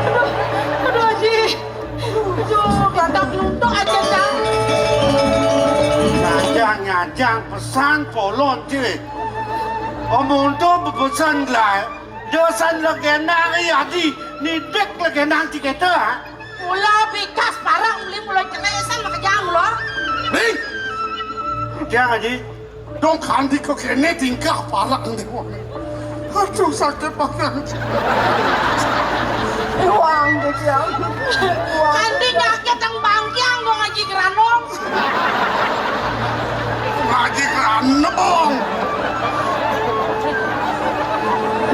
Aduh, aduh, Haji. Aduh, ganteng nuntuk aja, Cang. Ngajang-ngajang pesan polon, Cik. Omong to bepesan lah. Dosan legenda ya di nidek legenda ti kita, ha? Mula bikas parang uli mula ceresan makejang mula. Nih. Jangan, Ji. Dong kandi ko kene tingkah parang nih. Aduh, sakit banget. Iwang deh, Cang. Iwang. Kandi nyakit ang bangkiang gua ngaji geranong. Ngaji geranong.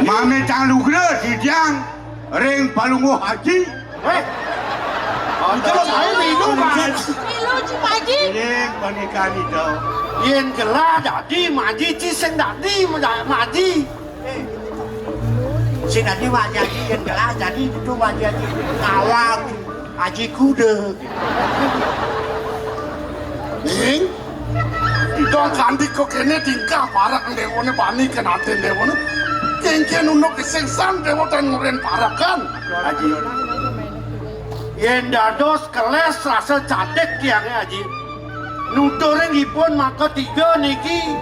Mami Cang Lugra, si Cang, ring Palungguh Haji. Eh. Itu saya minum, Pak. Milu, Cik Haji. Ini pernikahan itu. Yen gelah dadi maji, ci sing dadi maji. Sing dadi maji, yen gelah dadi itu maji. Kawak, aji kuda. Ning, idong kandik kok kene tingkah parak dewane bani kenaten dewane. Kengken unuk kesengsan dewa tan nguren parakan. Aji. Yen dados keles rasa cadek tiange, Aji. Nuturing ipun maka tiga niki.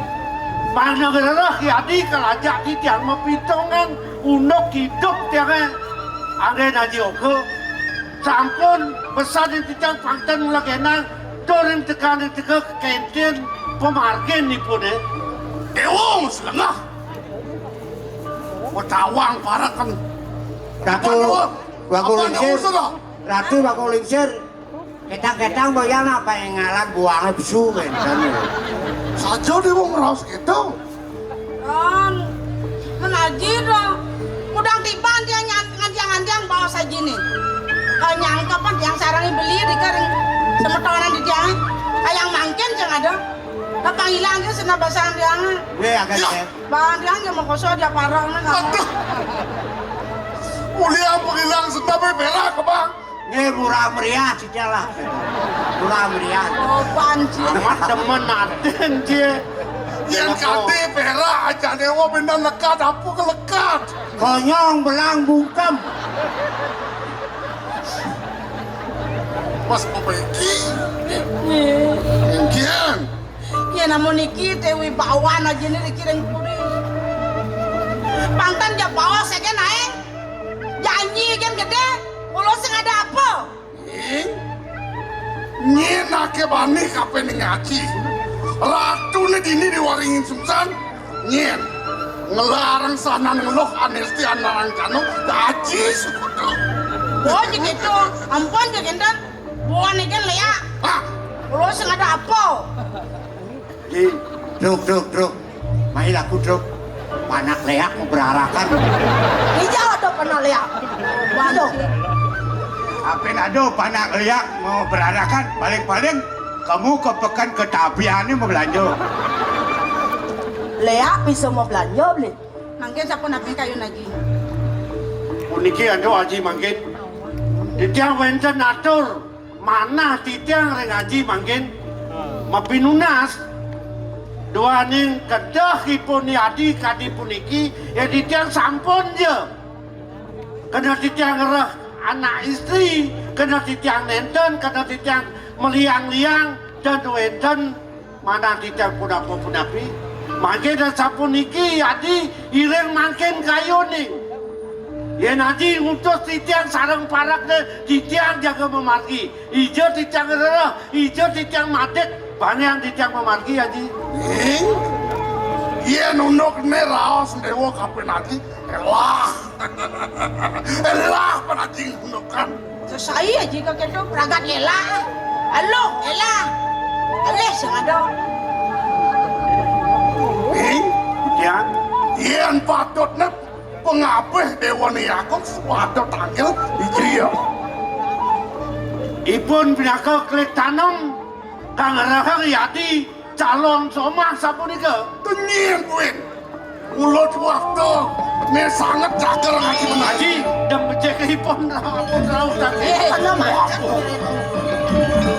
Panagrereh yadi kalajak titiang mapitongan unuk hidup tiange. Anggen Aji Oka. Sampun pesan titiang pangten mlegenang turing tekan teka kenten pamargin ipune. Dewa selengah. Wetawang parakan. Ratu Apa, Dewa? Bakul Apa, Lingsir. Dewa, sudah? Ratu Bakul Lingsir. Ketang-ketang boyan apa yang ngalan buangnya besu kan. Saja dia mau ngeraos gitu. Kan menaji dong. Udang tiban dia nyan- ngantiang-ngantiang bawa saji nih. Kanyang kapan yang sarangnya beli di kering semetonan di dia. Kayak mangkin yang ada. Apa hilang dia sena basang dia. Gue agak Ya. ya. Bang dia aja mau kosong dia parang nih. Aduh. Ulian penghilang sendal berak, Bang. Nggih, murah meriah, sithik lah. Murah meriah. Oh, panci. Amat demen aden, Ci. Yen kate perak aja dewa bener lekat, apa kelekat? Konyong belang bungkem. Mas Popeki. Mungkin. Yen namun iki te wibawan aja nih dikirim puri. Pangtan ja bawa seken ae. Janji kan gede. Ulo sing ada apa? Ing, nyen ake bani kapening aji. Ratune dini diwaringin sungsan. Nyen. Ngelarang sanan ngeluh anesti anarang kano. Aji sukutu. Oh, gitu. Ampun, Cek Enten. Buan ikan leak. Hah? Ulo sing ada apa? Ji, truk, truk, truk. Mai laku truk. Panak leak mau berarakan. Ija ada panak leak. Waduh. Apin ada panak leak mau berarakan. Paling-paling kamu ke pekan ke Tabian ini mau belanja. Leak bisa mau belanja beli. Mangkin sampun napi kayun lagi. Puniki ada aji mangkin. Titiang wenten atur manah titiang ring aji mangkin. Mapinunas duaning kedehipun yadi kadi puniki, ya titiang sampun ja. Kena titiang ngereh anak istri, kena titiang nenten, kena titiang meliang-liang, Ten wénten manah titiang punapa-punapi. Mangkin sapuniki Adi iring mangkin kayuné. Yén Adi ngutus titiang sareng parekné, titiang jaga mamargi. Ija titiang rereh, ija titiang madeg, baniang titiang mamargi, Adi. Ning, yén undukné raos déwa kaping Adi, élah. Élah, panajing gundukan. Sesai aja kok itu, pragat élah. Aluh, élah. Alih sing ada. Ning, ya, yén patutné pangabih déwané Agung, suwada tangkil, ija. Ipun pinaka kelik tanem, kang rahang yati, calon somah sapunika. Tenyén kuwi. Mulut waktu né sanget cager ngaji menaji. Aji, dem becik ipun, ampun rauh tadi. Eh, tenang, Mas.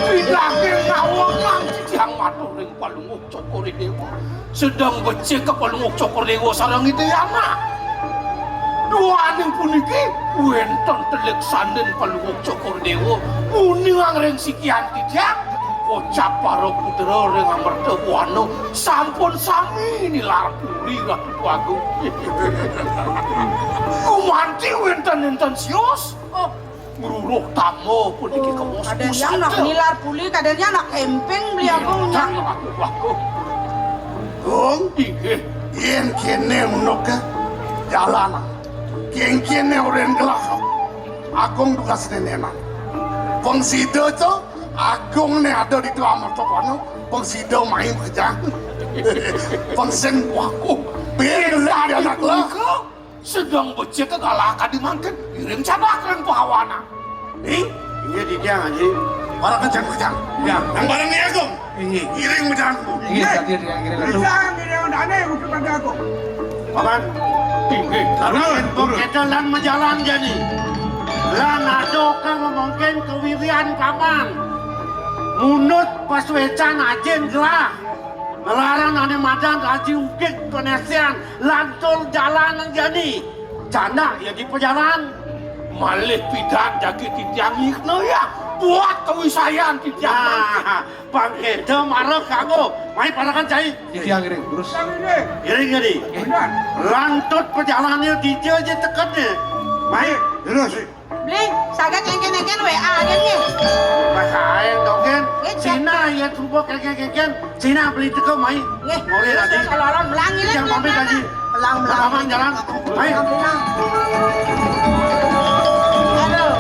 Pindake ngawonang titiang matur ring Palungguh Cokor Déwa. Sedeng becik ka Palungguh Cokor Déwa sareng Ida Yana. Duaning puniki wénten telik sandin Palungguh Cokor Déwa. Muning ring sikian titiang. Kocap para putra ring Amerta Buana sampun sami nilar puri Ratu Agung. Gumanti wénten-wénten sios. Oh, ngruruh tama puniki kemos kadén pusaka. Nilar puri, kadén anak kemping beli aku. Iya, nyang. Ratu Agung. Gung, inggih. Yén kéné menuk jalan. Kéngkéné orén gelah. Agung tugas nénénan. Pang sida to, Agung né ada di tuah merta kono, pang sida main kejang. Pang sing waku, beda anak lah. Sedang becik kegalah kadi mangkin, iring cabak ring pahawana. Ih, iya di jang, Aji. Para kejang-kejang. Ya, yang bareng ni Agung. Inggih. Ngiring majalan. Inggih, tadi dia ngiring. Bisa ngiring dane untuk pada aku. Paman. Inggih. Karena kita lan majalan jani. Lan ada kang memungkin kewirian paman. Munut pasuecan ajin gelah. Ngelarang ane madan aji ukik penesian lantur jalan jani. Jana ya di pejalan. Malih pidan jagi titiang ikna ya. Buat kewisayan titiang. Nah, Bang Eda marah kanggo. Mai parangan cai. Iya, ngiring. Terus. Ngiring, ngiring. Lantut perjalanannya dija aja teketnya. Mai. Terus. Beli, saga kengken-kengken W A aja nih. Mas ae dongken. Nggih, Cina ya coba kengken-kengken. Cina beli teko mai. Nggih. Boleh lagi. Kalau orang melangi lah. Yang pamit lagi. Pelang-pelang. Paman jalan. Ayo. Pelang-pelang. Aduh.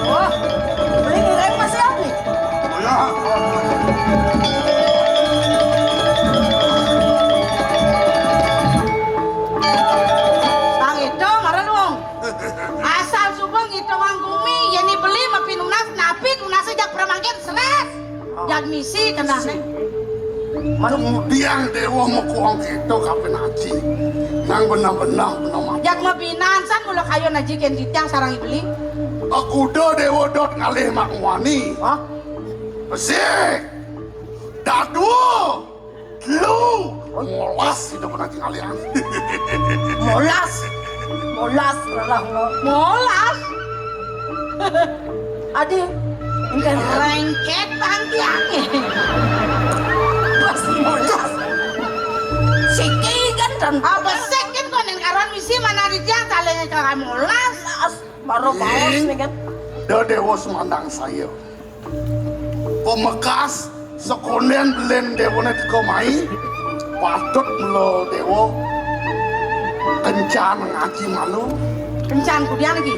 Beli ngirim masih apa nih? Ayo. Bang itu marah dong. Asal suba ngitungang gumi, yén beli mapinunas, napi tunasé jak pramangkin, srés. Jak misi kenane. Kemudian Déwa mekuang kita kapan aji. Nang benang-benang benang mati. Jak mabinan san mula kayu naji kén titiang sareng beli. Aku udah Déwa dot ngalih mak wani. Hah? Besik. Dadua. Lu. Molas itu pernah tinggal ya. Molas. Molas, lelah, mo-, molas. Adi, engken. Rengket pantiange. Pas molas. Siki kan dan apa sik kan konen karon misi mana di tiang talenge kang molas. Baru baos nih kan. Dewa semandang saya. Pemekas sekondén belén déwané teka mai, patut mula déwa kencan ngaji malu. Kencan kudian lagi.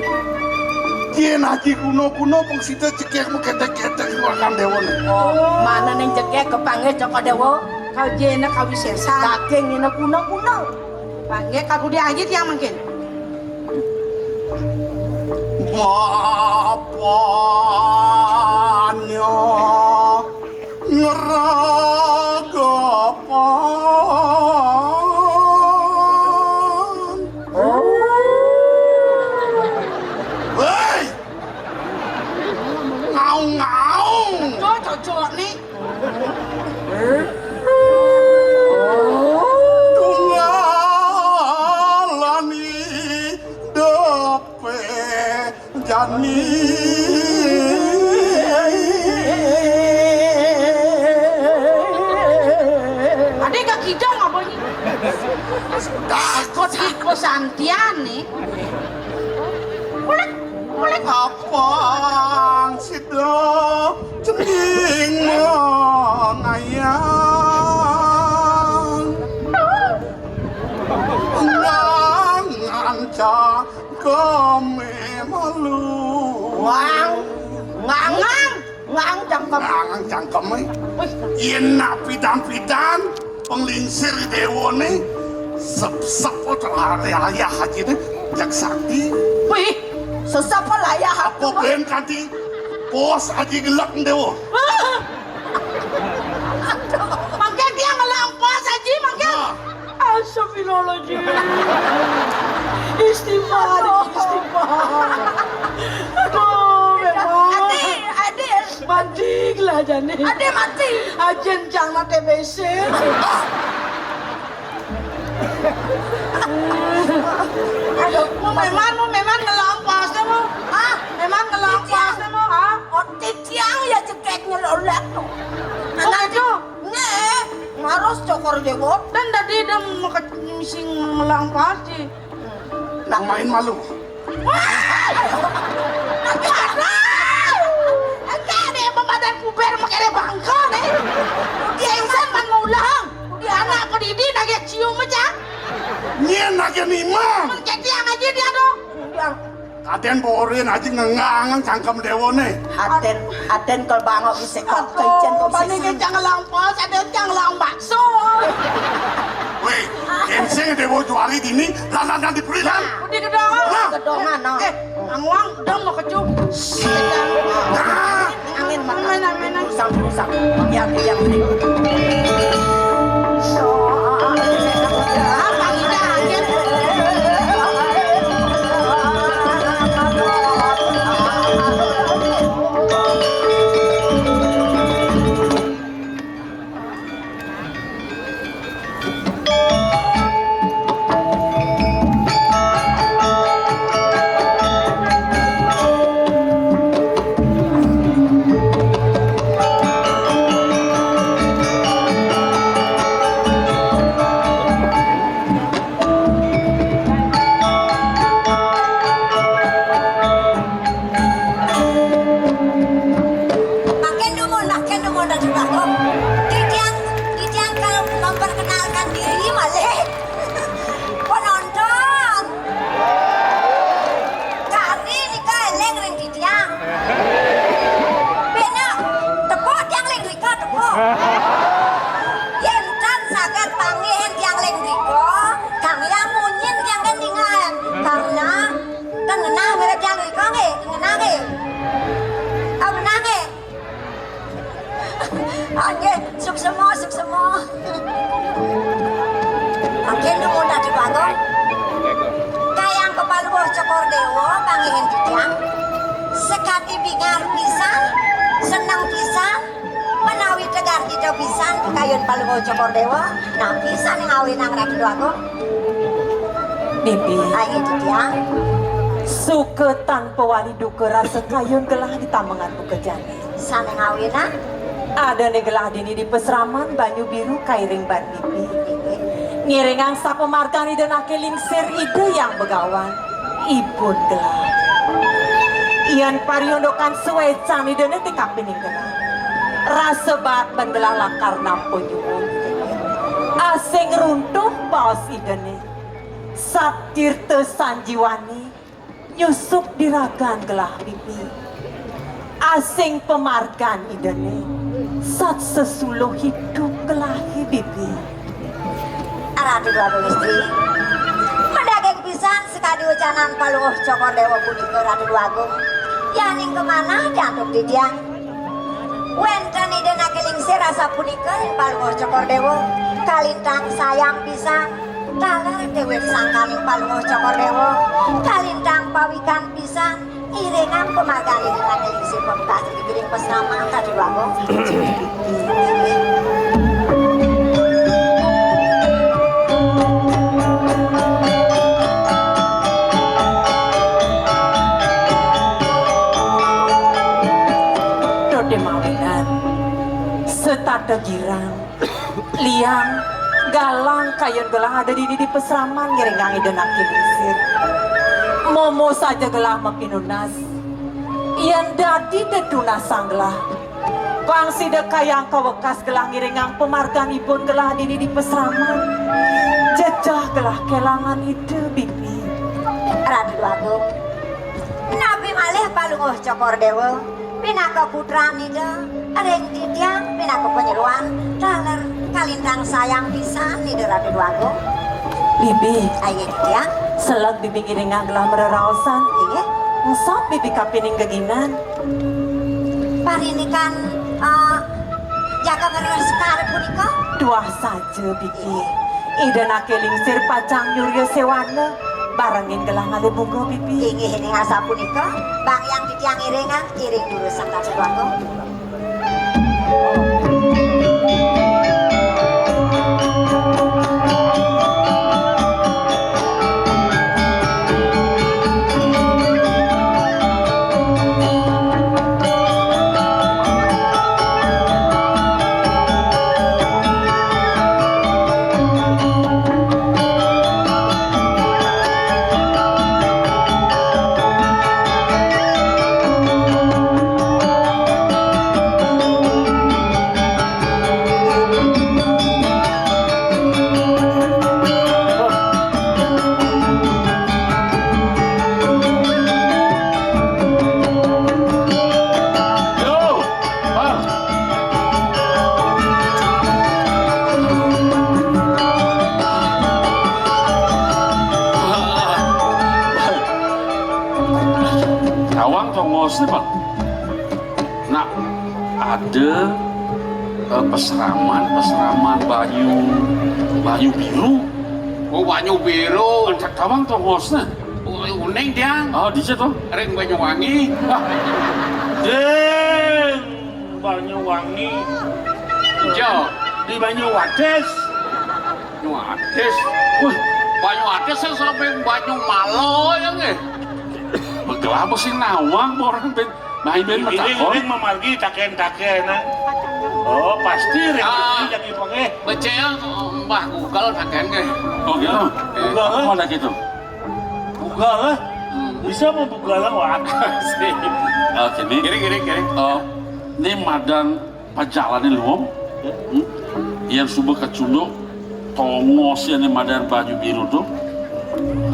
Yén aji guna-guna pang sida cekek mung ketek-ketek rakan déwané. Oh, mana ning cekek kepanggih Cokor Déwa, kau jena kawisésan. Daging ngene guna-guna. Panggih kakudian aji tiang mangkin. Bapaknya ngeragapan. Hei! Ngaung-ngaung. Cocok, cocok nih. Tunggalan idep jani. Ade gak kidang apa ni? Dah, kok di pesantian nih? Boleh, boleh. Apang sida cening ngayang. Ngangan cangkeme malu. Wang, ngangang, ngang cangkem. Ngangang cangkeme. Wih. Yen nak pidan-pidan penglingsir dewane sep-sep layah aja deh, jak sakti. Wih, sesep layah apa ben kanti pos aja gelek dewa. Mangke dia ngelang pos aja, mangke. Nah. Astagfirullahaladzim. Istighfar, istighfar. Aduh, memang. Ade, ade. Mati lah jane. Ade mati. Ajen cang na T B C. Aduh, mau memang, mau memang ngelampas deh, mau. Hah? Memang ngelampas deh, mau, ah. Otik tiang ya cekek nyelolek tuh. Oh, gitu. Nih, harus cokor jewot. Dan tadi dia mau ke misi ngelampas sih. Nak main malu. Wah! Enggak ada. Enggak ada yang pemadan kuber makanya bangko nih. Dia insan man mulang. Dia anak pedidi nage cium aja. Nyen nage nima. Mencet yang aja dia tuh. Bilang, Aden borin aja ngengangan cangkem dewane. Aden, aden kol bangok bisa kol kencen kol bani sisi. Kencang lampos, ada cang lang bakso. Weh, yen sing dewa juari dini, lanang nang dipurilan. Udah gedong. Nah. Gedongan, no. Eh, anguang, dong mau kecup. Nah. Angin mah. Amin, amin, amin. Usang, usang. Yang, yang ini. Makin dumun, makin dumun dan juga kok. Titiang, titiang kalau memperkenalkan diri malah penonton. Kari nika eling ring titiang. Bena tepuk tiang ring rika tepuk. Yen tan saged panggihin tiang ring rika, kang yang munyin tiang kendingan. Karena Ten ngenah mirip yang rika nggih, ngenah nggih. Oh, ngenah nggih. Nggih, suksema, suksema. Nggih, nuwun Ratu Bagong. Kayang kepaluh Cokor Dewa panggihin titiang. Sekadi bingar pisan, seneng pisan. Menawi tegar kita pisan kayun Palungguh Cokor Dewa, napi sane ngawinang Ratu Agung? Bibi. Ayo, Didiang. Suka tanpa wali duka rasa kayun gelah di tamengan buka jani. Sane ngawinang? Adane gelah dini di pesraman Banyu Biru kairing ban Bibi. Ngiringang sapamargan Ida Nake Lingsir Ida yang begawan. Ipun gelah. Yan pariundukan suecan Idane ti kapining gelah. Rasa baat ban gelah lakar nampa nyuwun. Asing runtuh baos Idane. Satirta sanjiwani nyusup di ragan gelah Bibi. Asing pamargan Idane, sat sesuluh idup gelahe Bibi. Ratu Dwagung Istri, madaging pisan sakadi wacanan Palungguh Cokor Dewa punika, Ratu Dwagung. Yaning kamanah jantuk titiang. Wenten Ida Nake Lingsir asapunika ring Palungguh Cokor Dewa. Kalintang sayang pisan. Taler dewe sangkaning Palungguh Cokor Dewa. Kalintang pawikan pisan. Iringang pamargane ring ane ing sipun tas ring giring pasrama kadi wawa. Dode mawinan, setata girang, liang, Galang kayun gelah ada dini di pasraman ngiringang Ida Naki Lingsir. Momo saja gelah mapinunas. Yén dadi dedunasang gelah, pang sida kayang kawekas gelah ngiringang pamarganipun gelah dini di pasraman. Jejeh gelah kelangan Ida, Bibi. Ratu Agung, napi malih Palungguh Cokor Déwa pinaka putran Ida, ring titiang pinaka panyeroan taler kalintang sayang pisan Ida Ratu Agung. Bibi, inggih titiang. Seleg Bibi ngiringang gelah mareraosan. Inggih. Engsap Bibi kapining geginan. Parindikan, eh, jaga mareskar punika? Tuah saja, Bibi. Ida Naki Lingsir pacang nyurya séwana, barengin gelah ngalih bunga, Bibi. Inggih, ning asapunika, bang yang titiang iringang, iring durusang Ratu Agung. Tawang tongosné, Pak. Nak ada, eh, pasraman, pasraman banyu, banyu biru. Oh, banyu biru. Tawang tongosné. Oh, uning tiang. Oh, di situ. Ring Banyuwangi. Ah. Ding. Banyuwangi. Iya. Di Banyuwadis. Banyuwadis. Wih, Banyuwadis sing samping Banyumala ya nggih. Bekel apa sing nawang apa orang ben main ben ini matakon? Ini memargi taken-takenan. Oh, pasti ring Ah. Jadi pengeh. Becik Mbah Google taken nggih. Oh gitu. Google, eh? Apa lagi tuh? Google, eh? Hmm. Bisa membuka lewat. Oke, nih. Kiri, kiri, kiri. Oh, ini madan pajalané luung. Hmm? Yén suba kacunduk, tongos yén madan banyu biru to.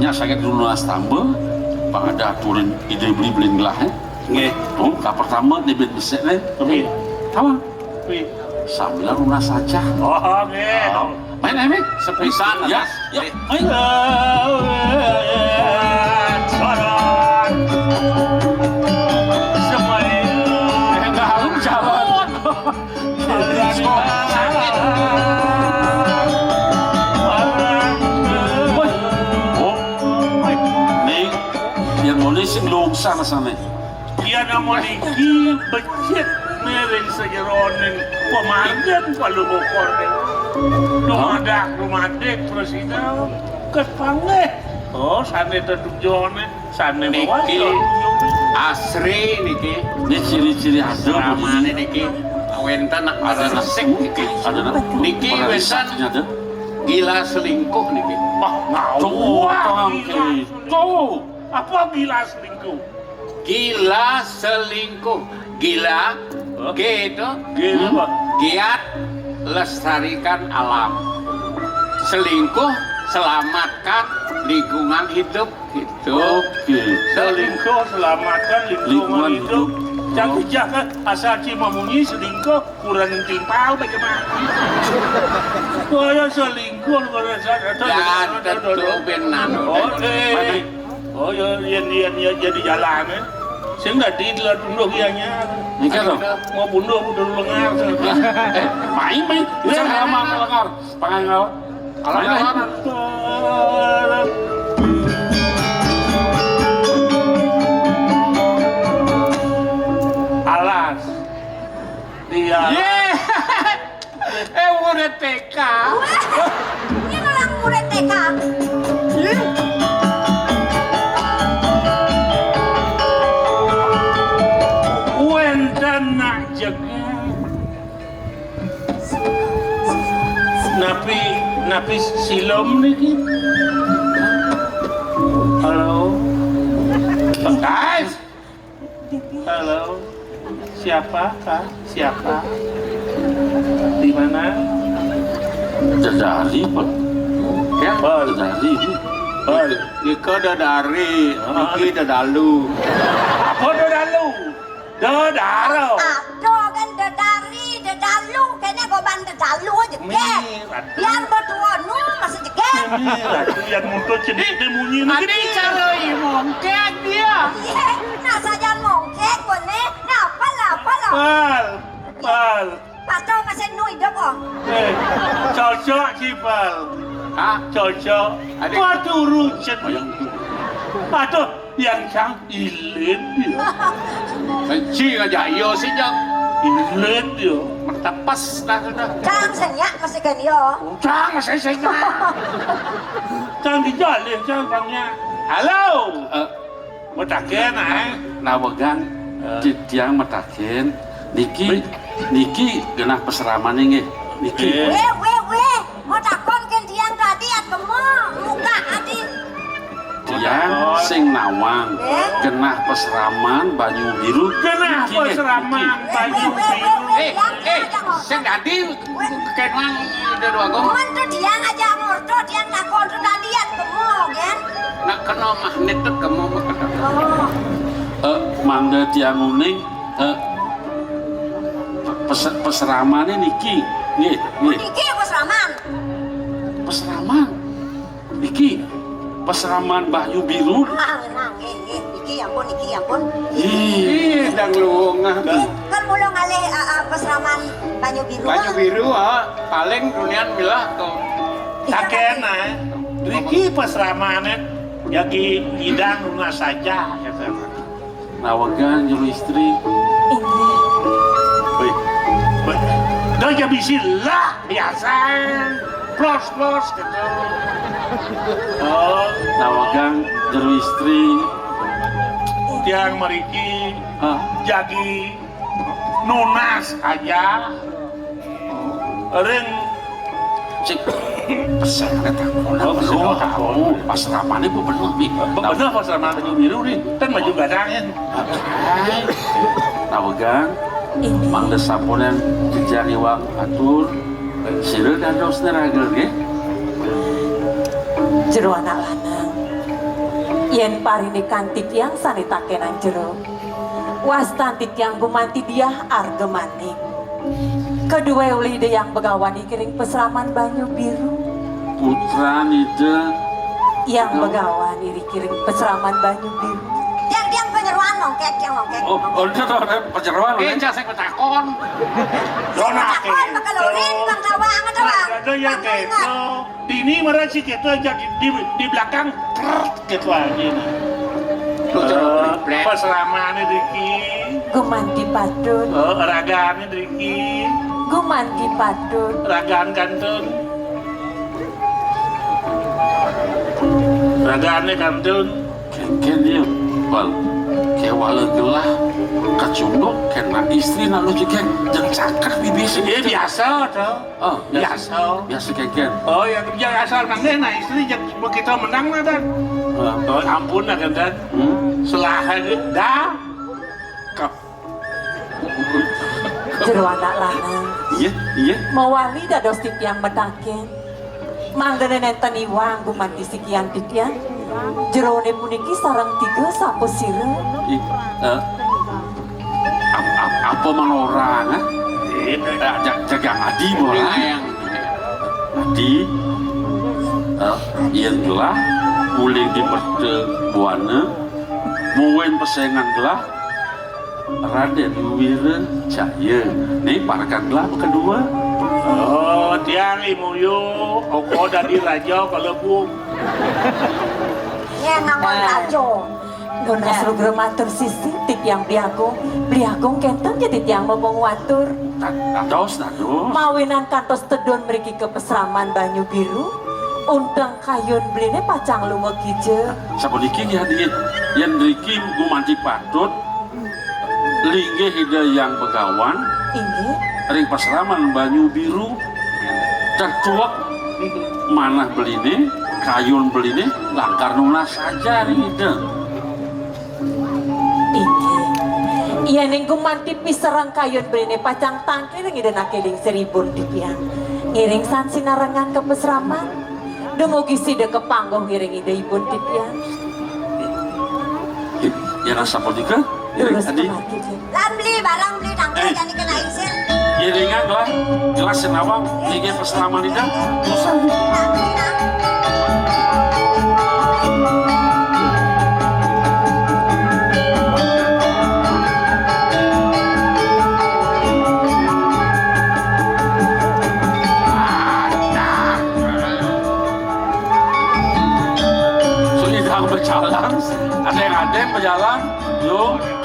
Nya saged nunas tamba, pang ada aturin Ida Beli Belin gelah, eh. Nggih. To, ka pertama né ben besék, né. Nggih. Apa? Nggih. Sambil nunas aja. Oh, nggih. Oh. Main, eh, main. Sepisan, ya. Ya, ayo. Dalam jalan. Woi. Oh. Nih, yang mau sing lungsang sana. Yén amoniki becik miring sajeroning pamargin Palungguh Kornik. Dumadak rumadik prasida ket panggih. Oh, sané tetujoné, sané niki mawasta. Asri niki. Ini ciri-ciri ada ramane niki. Wénten ada resik niki. Ada nak. Niki wénten ada. Gila selingkuh niki. Wah, ngawur. Tuh, gila selingkuh. Apa gila selingkuh? Gila selingkuh. Gila, hah? G itu, G itu apa? Giat lestarikan alam. Selingkuh, selamatkan lingkungan hidup. Gitu. Oke. Selingkuh, selamatkan lingkungan hidup. Lingkungan hidup. Cak ijah kan, asal ci mamunyi selingkuh, kurang timpal bagaimana? Kaya selingkuh, kaya sa-, Ya, tentu ben anu. Oke. Oh, ya, yén, yén, yén jadi jalané. Sing dadi telat tunduh ya anyar. Nika to. Mau punduh, punduh lengar. Eh, main, main. Bisa ngomong lengar. Pangan ngawak. Alah, main, main. Alas. Dia. Yé. Eh, murid T K. Wah, ini orang murid T K. Wénten nak jegég. Napi Napi silem niki? Halo. Guys. Halo. Siapa, Kak? Siapa? Di mana? Dedari, Pak. Ya, Pal. Dedari. Pal. Nika dedari, ah, niki dedalu. Apa dedalu? Dedaro. Aduh, kan dedari, dedalu, kayaknya goban dedalu aja, geng. Mir, aduh. Biar bertua nu masih jegeng. Mir, aduh, yang muncul cedik deh munyi ni. Adi cara mongkek dia. Iya, nah saja mongkek, boleh. Nah, apalah, apalah. Pal, Pal. Patau masih nu hidup, oh. Eh, cocok, Cipal. Hah? Cocok. Adik. Kau turun cedik. Aduh, yang cang ilit dia. Benci aja, iya sih, Jang. Ilit dia. Mertepas dah sudah. Cang senyak masih kan, iya. Cang masih senyak. Cang dijalin, cang tanya. Halo. Eh, Mataken, ah. Nawegang, eh, ti-, tiang mataken, niki, niki genah pasraman nggih. Niki. Eh. Weh, weh, weh. Mau takon kan tiang tadi at kemo, muka adi. Tiang sing nawang, eh, genah pasraman Banyu Biru. Genah niki, nggih, pasraman niki. Banyu Biru. Eh, eh, sing dadi Kén mang, udah dua gong. Cuman tuh tiang aja ngorto, tiang takon tuh tadi ya kemo, kan? Nak kena magnet tuh kemo mah kena. Oh. Eh, mangda tiang uning, eh, pes-, pasramané niki. Nggih, nggih. Niki pasraman. Pasraman. Iki pasraman Banyu Biru. Ah, nah, nggih, nggih. Iki ampun, iki ampun. Ih, dang luwung ah. Kan mula ngalih, ah, ah, pasraman Banyu Biru. Banyu Biru, ah, paling runian milah to. Iya, taken, tapi ah. Riki pasramané jagi ngidang nunas saja, kata. Nawegang jero istri. Inggih. Wih, wih. Dah ya bisi lah, biasa. Plos, plos, gitu. Oh. Nawegang jero istri. Tiang mriki, hah? Jagi nunas aja. Ring. Cik, pesengan takon. Oh, bener, takon. Pasramané Bu bener, Bi. Be-, bener pasraman Banyu Biru nih. Kan maju gadangin. Hai. Nawegang, mangda sampun yang jejang iwang atur. Sira dados neraga nggih. Jero anak lanang. Yén parindikan titiang sané takenan jero. Wastan titiang gumanti diah arga manik. Kadué olih Ida Hyang Begawan iri ring pasraman Banyu Biru. Putran Ida Hyang Begawan iri ring pasraman Banyu Biru. Tiang, tiang panyeroan mongkek, tiang mongkek. Oh, oh, itu tuh, ada panyeroan. Eh, eh. Cak sing takon. Takon, bakal ulin, Bang Tawang, Tawang. Ada yang kepo. Dini marah si keto aja di, di, di belakang, trrrt, keto aja. Lu coba, eh, triplek. Pasramané Riki. Gumanti patut. Eh, ragané Riki. Gumanti patut. Ragaan kantun. Ragané kantun. Kénkén ya, Bal. Kéwala gelah kacunduk kén istri nak lu cekén jeng caket bibis. Iya, biasa to. Oh, biasa. Biasa. Biasa kénkén. Oh, ya, ya, asal nangé nah istri jeng begitu menang nah, Dan. Ah. Oh, ampun nah, Dan. Hmm. Selahan dah. Jero anak lanang. Iya, iya. Mawali dados titiang mataken. Mangdané nénten iwang gumanti sikian titiang. Jeroné puniki sareng tiga sapasira. Ih, eh, ap-, ap-, apa manorang, eh? Eh, jag-, jagang adi manorang. Adi, eh, yén gelah uling di merta buana, muwin pesengan gelah, Radén Wira Jaya. Nih, parekan gelah kedua. Oh, tiang imuyu, oko dadi raja kalebu. Yén nang raja. Nunas lugra matur sisip titiang Bli Agung. Bli Agung kénten ja titiang mapangawatur. Dados, dados. Mawinan kantos tedun mriki ka pasraman Banyu Biru. Unteng kayun bliné pacang lunga kija. Sapuniki nggih, yén mriki gumanti patut linggih Ida Hyang Begawan. Inggih. Ring pasraman Banyu Biru. Tetuek Manah beliné, kayun beliné, lakar nunas saja ring Ida. Inggih. Yéning gumanti pisereng kayun beliné pacang tangkil ring Ida naké lingsir Ibun titiang. Ngiring san sinarengan ka pasraman. Dumugi sida kapangguh ngiring Ida Ibun titiang. Yén asapunika, ngiring Terus adi. Kemati, Cik. Lan beli barang, beli tangkil, eh, jani kena isin. Iringan lah, gelas sing nawang, nggih pasraman Ida. Usah. Nah, beli, nah. Sunyi dah berjalan, ada yang ada yang berjalan, yuk.